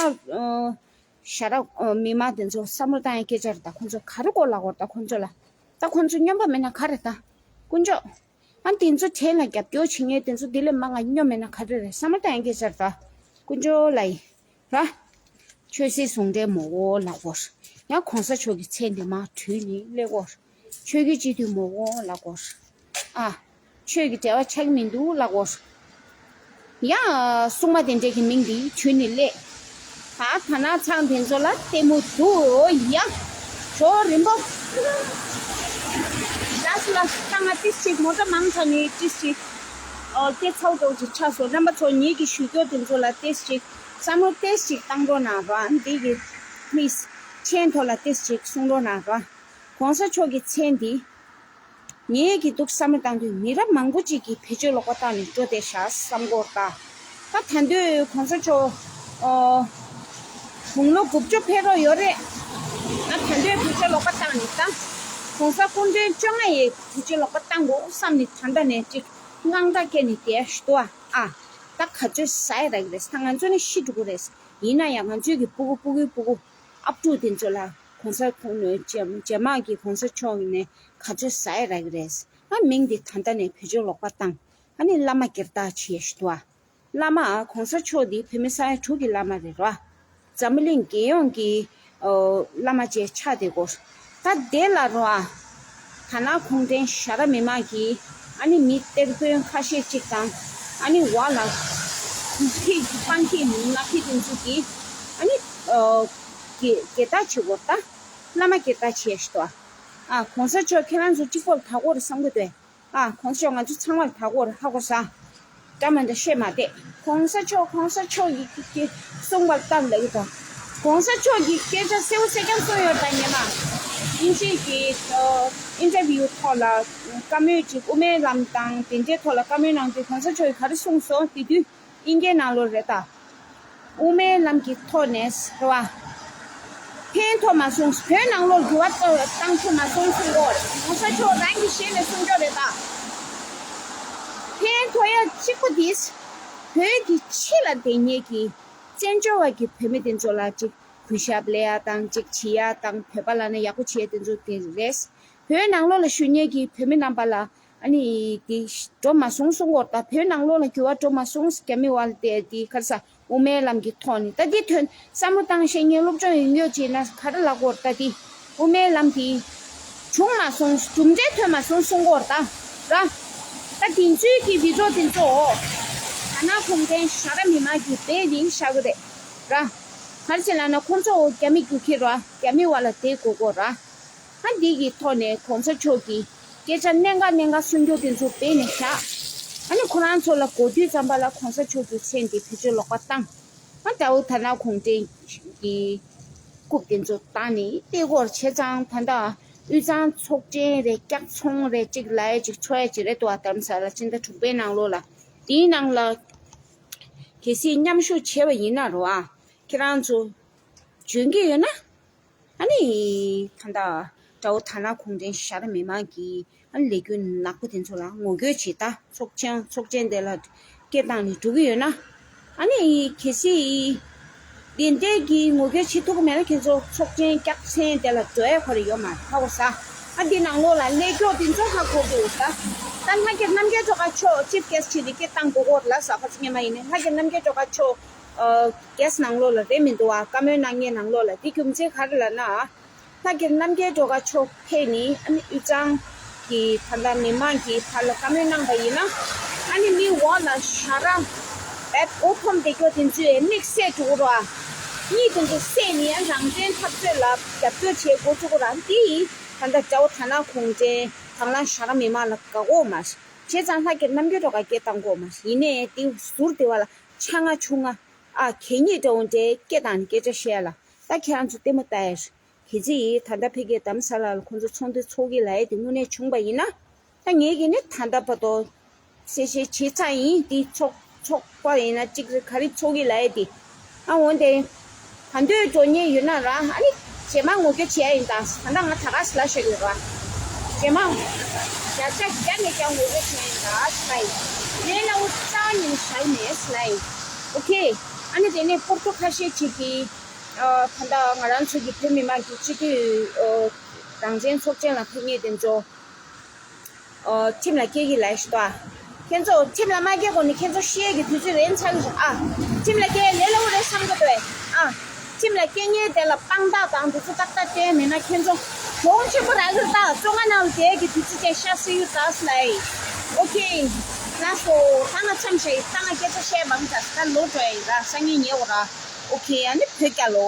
ཞྭ་ར་མི་མང་དེ་ཚོ་བསམ་བློ་བཏང་ཡ་སྐད་ཆ་རེད་ད། ཁོང་ཚོ་ག་རེ་གོ་ལབ་དགོས་རེད་ད་ཁོང་ཚོ་ལ། ད་ཁོང་ཚོ་སྨྱོན་པ་མེད་ན་ག་རེད་ད། དཀོན་མཆོག་ཨ་དེ་ཚོ་གྲས་ལ་རྒྱབ་སྐྱོར་བྱེད་མཁན་དེ་ཚོ་དེ་ལས་མང་ང་སྨྱོ་མེད་ན་ག་རེ་རེད། བསམ་བློ་བཏང་ཡ་སྐད་ཆ་རེད་ད། དཀོན་མཆོག་ལ་ཡི་ར། ཆོས་སྲིད་ཟུང་འབྲེལ་མོ་འོ་ལབ་དགོས། ཡང་གོང་ས་མཆོག་གི་མཚན་དེ་མར་བྲུས་ནས་སླེབས་དགོས། ཆོས་བརྒྱུད་སྤྱི་འཐུས་མོ་འོ་ལབ་དགོས། ཨ། ཆོས་ཀྱི་འབྲེལ་བ་ཆགས་ཀྱི་མི་འདུག་ལབ་དགོས། ཡང་སྲུང་མ་དེ་འདྲས་ཀྱི་མིང་འདི་བྲུས་ནས་སླེབས། ད་ད་ནག་ཚང་དེ་ཚོ་ལ་ལྟད་མོ་འདུག་ཡ། ཇོ་རིན་པོ། ལགས་སོ་ལགས་སོ། ད་ང་ཏིས་ཅིག་མོ་ཊ་མང་ཚ་ནས་ཏིས་ཅིག་ཨོ་ཏེ་ཚའུ་ཏོག་ཅིག་ཆགས་སོང་། རྣམ་པ་ཚོ་ངེད་ཀྱི་ཞུ་སྐྱོ་དེ་ཚོ་ལ་ཏིས་ཅིག་བསམ་བློ་ཏིས་ཅིག་བཏང་རོགས་གནང་རོགས། འདི་གི་པི་ལིས་མཆན་ཐོག་ལ་ཏིས་ཅིག་གསུང་རོགས་གནང་རོགས། གོང་ས་མཆོག་གི་མཚན་འདི། ངེད་ཀྱི་འདུག་བསམ་བློ་བཏང་དུས་མི་རབས་མང་པོ་ཅིག་གིས་བེད་སྤྱོད་ལོག་པ་བཏང་ནས་འགྲོ་བསྡད་ཤག་བསམ་གོ་ད། ད་ད་དུང་གོང་ས་མཆོག་ཨོ། དགུང་ལོ་དགུ་བཅུ་ཕེབས་རོགས་ཡོད་རེད། ང་ད་དུང་བེད་སྤྱོད་ལོག་པ་བཏང་ནས་ད། གོང་ས་སྐུ་ཕྲེང་བཅོ་ལྔ་ཡིས་བེད་སྤྱོད་ལོག་པ་བཏང་དགོས་བསམ་ནས་ད་ལྟ་ནས་ཅིག་དངངས་སྐྲག་སྐྱེས་ནས་བསྡད་ཤི་འདུག་ཨ། ད་ག་ཚོད་ཟ་ཡ་རག་གི་རེད། ད་ང་ཚོ་ནི་ཤི་འགྲོ་གི་རེད། ཡིན་ན་ཡང་ང་ཚོའི་གི་སྤུ་གུ་སྤུ་གུའི་སྤུ་གུ་ཨབ་ཕྲུག་དེ་ཚོ་ལ་གོང་ས་ཁོང་ནས་རྗེས་མ་གི་གོང་ས་མཆོག་ནས་ག་ཚོད་ཟ་ཡ་རག་གི་རེད། ཨ་མིང་འདི་ད་ལྟ་ནས་བེད་སྤྱོད་ལོག་པ་བཏང་། ཨ་ནི་བླ་མ་སྒེར་བདག་བྱས་ཤི་འདུག་ཨ། བླ་མ་གོང་ས་མཆོག་འདི་བོད་མི་ས་ཡ་དྲུག་གི་བླ་མ་རེད་ར། འཛམ་བུ་གླིང་རྒྱལ་ཡོངས་ཀྱི་ཨོ་བླ་མ་བཅས་ཆགས་བསྡད་ཀྱི་ཡོད། ད་དེ་ལ་རོ་ཨ། ད་ནང་གུང་ཁྲན་ཞྭ་དྲག་མི་མང་གིས་ཨ་ནི་མི་གཏེར་དཔོན་ཁ་ཤས་ཅིག་དང་ཨ་ནི་འོག་ལ་ཁྱི་སྤང་ཁྱི་ནག་ཁྱི་དེ་ཚོ་གིས་ཨ་ནི་ཨོ་སྒེར་སྒེར་བདག་བྱེད་དགོས། ད་བླ་མ་སྒེར་བདག་བྱས་ཤི་ཏོ། ཨ་གོང་ས་མཆོག་ཁྱེད་རང་ཚོ་གཅིག་པོར་ད་གོ་རེ་བསམ་གི་འདུག་ཨ་གོང་ས་མཆོག་ང་ཚོ་ཚང་མར་ད་གོ་རེ་ཧ་གོ་ས། འདྲ་མི་འདྲ་བཤད་མ་བསྡད། གོང་ས་མཆོག་གོང་ས་མཆོག་གིས་གསུངས་པ་ལྟར་ལབ་ཀྱི་འདུག་གོང་ས་མཆོག་གིས་སྐད་ཆ་གསལ་པོ་གསལ་རྐྱང་གསུངས་ཡོད་ད། ཉི་མ་དབྱིན་ཇི་གི་ཨིན་ཊར་བིའུ་ཐོག་ལ་བཀའ་མོལ་ཅིག་དབུ་མའི་ལམ་དང་དེ་འདྲའི་ཐོག་ལ་བཀའ་མོལ་གནང་དུས་གོང་ས་མཆོག་གིས་ག་རེ་གསུངས་སོང་དེ་དུས། དབྱིན་སྐད་ནང་ལོགས་རེད་ད། དབུ་མའི་ལམ་གྱི་ཐོག་ནས་རེད་བ། ཕན་ཐོགས་མ་སོང་། བོད་ནང་ལོགས་འགྱུར་བ་བཏང་ཐུབ་མ་སོང་གསུང་གོ། གོང་ས་མཆོག་རང་གི་ཞལ་ནས་གསུང་ཆོག་རེད་ད། ཕན་ཐོགས་ཡ་གཅིག་པུ་དེས། བོད་ཀྱི་ཕྱི་ལ་བསྡད་མཁན་གྱི་བཙན་བྱོལ་བ་གི་བོད་མི་དེ་ཚོ་ལ་ཅིག་གུས་ཞབས་སླེབས་ཡ་དང་ཅིག་བྱེད་ཡ་དང་བོད་པ་ལབ་ན་ཡག་པོ་བྱེད་ཡ་དེ་ཚོ་དེ་རེད། བོད་ནང་ལོགས་ལ་བཞུགས་མཁན་གྱི་བོད་མི་རྣམ་པ་ལ། ཨ་ནི་དེ་འགྲོ་མ་སོང་གསུང་གོ་ད། བོད་ནང་ལོགས་ལ་འགྱུར་བ་འགྲོ་མ་སོང་རྒྱ་མི་བ་ལ་དེ་དེ་ག་རེ་ཟ། དབུ་མའི་ལམ་གྱི་ཐོག་ནས་ད་འདི་ཐོན་བསམ་བློ་བཏང་ཤེས་མཁན་སློབ་སྦྱོང་ཡོད་མཁན་ཅིག་ན་ག་རེ་ལབ་གོ་ད། འདི་དབུ་མའི་ལམ་དེ་བྱུང་མ་སོང་། གྲུབ་འབྲས་ཐོན་མ་སོང་གསུང་གོ་ད་ར། ད་དེ་ཚོའི་གི་བི་ཌིའོ་དེ་ཚོ་ད་ནང་གུང་ཁྲན་ཞྭ་དྲག་མི་མང་གིས་དེ་རིང་ཤར་གི་རེད་ར། ག་རེ་བྱས་ལབ་ན་ཁོང་ཚོ་རྒྱ་མི་རྒྱུག་ཁྱི་ར་རྒྱ་མི་བ་ལ་དེ་གོ་གོ་ར། ཨ་འདི་གི་ཐོག་ནས་གོང་ས་མཆོག་གིས་སྐད་ཆ་གནད་འགག་གནད་འགག་གསུང་རྒྱུ་དེ་ཚོ་སྦས་ནས་བཞག་ཨ་ནི་ཁོ་རང་ཚོ་ལ་གོ་དུས་ཙམ་པ་ལ་གོང་ས་མཆོག་གི་མཚན་དེ་བེད་སྤྱོད་ལོག་པ་བཏང་། ཨ་དགྲ་བོ་དར་ནག་གུང་ཁྲན་གྱི་རྐུབ་དེ་ཚོ་བཏང་ནས་ཏེ་གོར་བྱས་ཙང་ད་ལྟ་དབུས་གཙང་ཚོགས་ཆེན་རེད། སྐྱག་ཚོང་རེད། གཅིག་ལ་ཡ་གཅིག་འཚོ་ཡ་གཅིག་རེད་འདུག་བ། རྡ་རམ་ས་ལ་ཕྱི་ཟླ་དྲུག་པའི་ནང་ལོགས་ལ་དེའི་ནང་ལ་གལ་སྲིད་མཉམ་ཞུགས་བྱས་པ་ཡིན་ན་རོ་ཨ་ཁྱེད་རང་ཚོ་འཇོན་གྱི་ཡོད་ན། ཨ་ནི། ད་ལྟ་དགྲ་བོ་དར་ནག་གུང་ཁྲན་ཞྭ་དྲག་མི་མང་གིས་ཨ་ནི་ལས་འགུལ་ནག་པོ་དེ་ཚོ་ལ་ངོ་རྒོལ་བྱེད་ད་ཚོགས་ཆེན་ཚོགས་ཆེན་དེ་ལ་སྐད་བཏང་ནས་འགྲོ་གི་ཡོད་ན། ཨ་ནི་གལ་སྲིད་དེ་འདྲའི་གི་ངོ་རྒོལ་བྱེད་ཐུབ་ཀྱི་མེད་ན་ཁྱེད་ཚོ་ཚོགས་ཆེན་སྐྱག་ཆེན་དེ་ལ་འགྲོ་ཡ་ཁོ་རེ་ཡོད་མ་རེད། ཧ་གོ་ས། ཨ་འདི་ནང་ལོགས་ལ་ལས་སྐྱོ་དེ་ཚོ་ཧ་གོ་དགོས་ད། ད་ལྷ་རྒྱལ་རྣམ་རྒྱལ་སྒྲོལ་དཀར་མཆོག་ཅིབ་གེ་སི་བྱེད་དེ་སྐད་བཏང་དགོས་གོ་ར་ལ་ས་ཁ་ཚིག་ཉི་མ་ཡིན་ནས་ལྷ་རྒྱལ་རྣམ་རྒྱལ་སྒྲོལ་དཀར་མཆོག་གེ་སི་ནང་ལོགས་ལ་རེད་མི་འདུག་བ། བཀའ་མོལ་གནང་མཁན་ནང་ལོགས་ལ། དེ་རྒྱུ་མཚན་ག་རེ་ལབ་ན། ལྷ་རྒྱལ་རྣམ་རྒྱལ་སྒྲོལ་དཀར་མཆོག་ཕེབས་ནི་ཨ་ནི་དབུས་གཙང་གི་ད་ལྟ་མི་མང་གི་བར་ལ་བཀའ་མོལ་གནང་པ་ཡིན་ན། ཨ་ནི་མི་འོག་ལ་ཞྭ་དྲག་བེད་འོ་འཐོམ་བསྡད་རྒྱུ་དེ་ཚོས་དམིགས་བསལ་འགྲོ་གི་རེད་བ། གཉིད་དེ་ཚོ་སད་ནི་ཨ་རང་བཙན་འཐབ་རྩོད་ལ་རྒྱབ་སྐྱོར་བྱེད་འགོ་བཙུགས་གི་རེད། འདི་ད་ལྟ་དགྲ་བོ་དར་ནག་གུང་ཁྲན་དང་བླངས་ཞྭ་དྲག་མི་མང་ལ་དགའ་གོ་མ་རེད། བྱས་ཙང་ལྷ་རྒྱལ་རྣམ་རྒྱལ་སྒྲོལ་དཀར་སྐད་བཏང་གོ་མ་རེད། ཡིན་ནའི་དེ་ཟུར་དེ་བ་ལ་ཆ་ང་ཆུང་ང་ཨ་གད་སྙིགས་འདྲ་བོ་འདྲའི་སྐད་བཏང་ནས་སྐད་ཆ་བཤད་ལ། ད་ཁྱེད་རང་ཚོ་ལྟད་མོ་ལྟ་ཡ་རེད། གལ་སྲིད་ད་ལྟ་ཕ་གིའི་རྡ་རམ་ས་ལ་ལ་ཁོང་ཚོ་ཚོགས་འདུ་ཚོགས་ཀྱི་ལབ་ཡ་དེ་དངོས་གནས་བྱུང་པ་ཡིན་ན། ད་ངས་ཀྱི་ནི་ད་ལྟ་བར་དུ་གསལ་བཤད་བྱས་ཚར་ཡིན། དེ་ཚོགས་ཚོགས་པ་ཡིན་ན་གཅིག་རེད། ག་རེ་ཚོགས་ཀྱི་ལབ་ཡ་དེ། ཨ་འོན་ཏེ་ག་འདོད་འགྲོ་མཁན་ཡོད་ན་ར་ཨ་ནི་རྗེས་མ་ངོ་རྒོལ་བྱེད་ཡ་ཡིན། ད་ད་ལྟ་ང་ད་ག་སི་ལ་བཤད་ཡོད་ར། རྗེས་མ་བརྒྱ་ཆ་བརྒྱ་ནས་བརྒྱ་ངོ་རྒོལ་བྱེད་ཡ་ཡིན། ད་སི་ལ་ཡིན་ལས་སླ་བོ་རྩ་ཉིན་ཞལ་མེད་སི་ལ་ཡིན། ཨོ་ཁེ། ཨ་ནི་དེ་ནས་སྤོར་ཏོ་ཁ་ཤས་ཅིག་གིས། ཨ་ད་ལྟ་ང་རང་ཚོ་གི་བོད་མི་མང་གི་སྤྱི་འཐུས་ཨ་རང་བཙན་ཚོགས་ཆེན་ལ་ཕེབས་མཁན་དེ་ཚོ་ཨ་ཁྲིམས་ལ་སྐྱེལ་གྱི་ལབ་ཤི་ཏོ། ཨ་ཁྱེད་ཚོ་ཁྲིམས་ལ་མ་སྐྱེལ་གོང་ནས་ཁྱེད་ཚོ་ཤེས་ཀྱི་དུས་ཚོད་རན་ཚར་གི་རེད། ཨ་ཁྲིམས་ལ་སྐྱེལ་ལས་སླ་བོ་རེད་བསམ་གི་འདུག་ཨེ། ཨ་ཁྲིམས་ལ་སྐྱེལ་མཁན་དེ་ལ་དཔང་རྟགས་དང་དེ་ཚོ་ཏག་ཏག་སྟོན་མེད་ན་ཁྱེད་ཚོ་གྱོང་ཆེན་པོ་རག་གི་རེད། ད་བཙོན་ཁང་ནང་ལ་བསྡད་ཀྱི་དུས་ཚོད་དེ་ཤ་སི་ཡུ་ད་སི་ལ་ཡིན། ཨོ་ཁེ། ལགས་སོ། ད་ང་མཚམས་བཞག་ཡིན། ད་ང་སྐད་ཆ་བཤད་མང་དྲགས། ད་ལོག་འགྲོ་ཡ་ཡིན་ར། སང་ཉིན་ཉལ་དགོས་ར། ཨོ་ཁེ། ཨ་ནི་བོད་རྒྱལ་ལོ།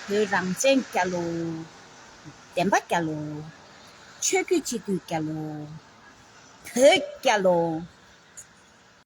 བོད་རང་བཙན་རྒྱལ་ལོ། བདེན་པ་རྒྱལ་ལོ། ཆོས་བརྒྱུད་སྤྱི་འཐུས་རྒྱལ་ལོ། བོད་རྒྱལ་ལོ།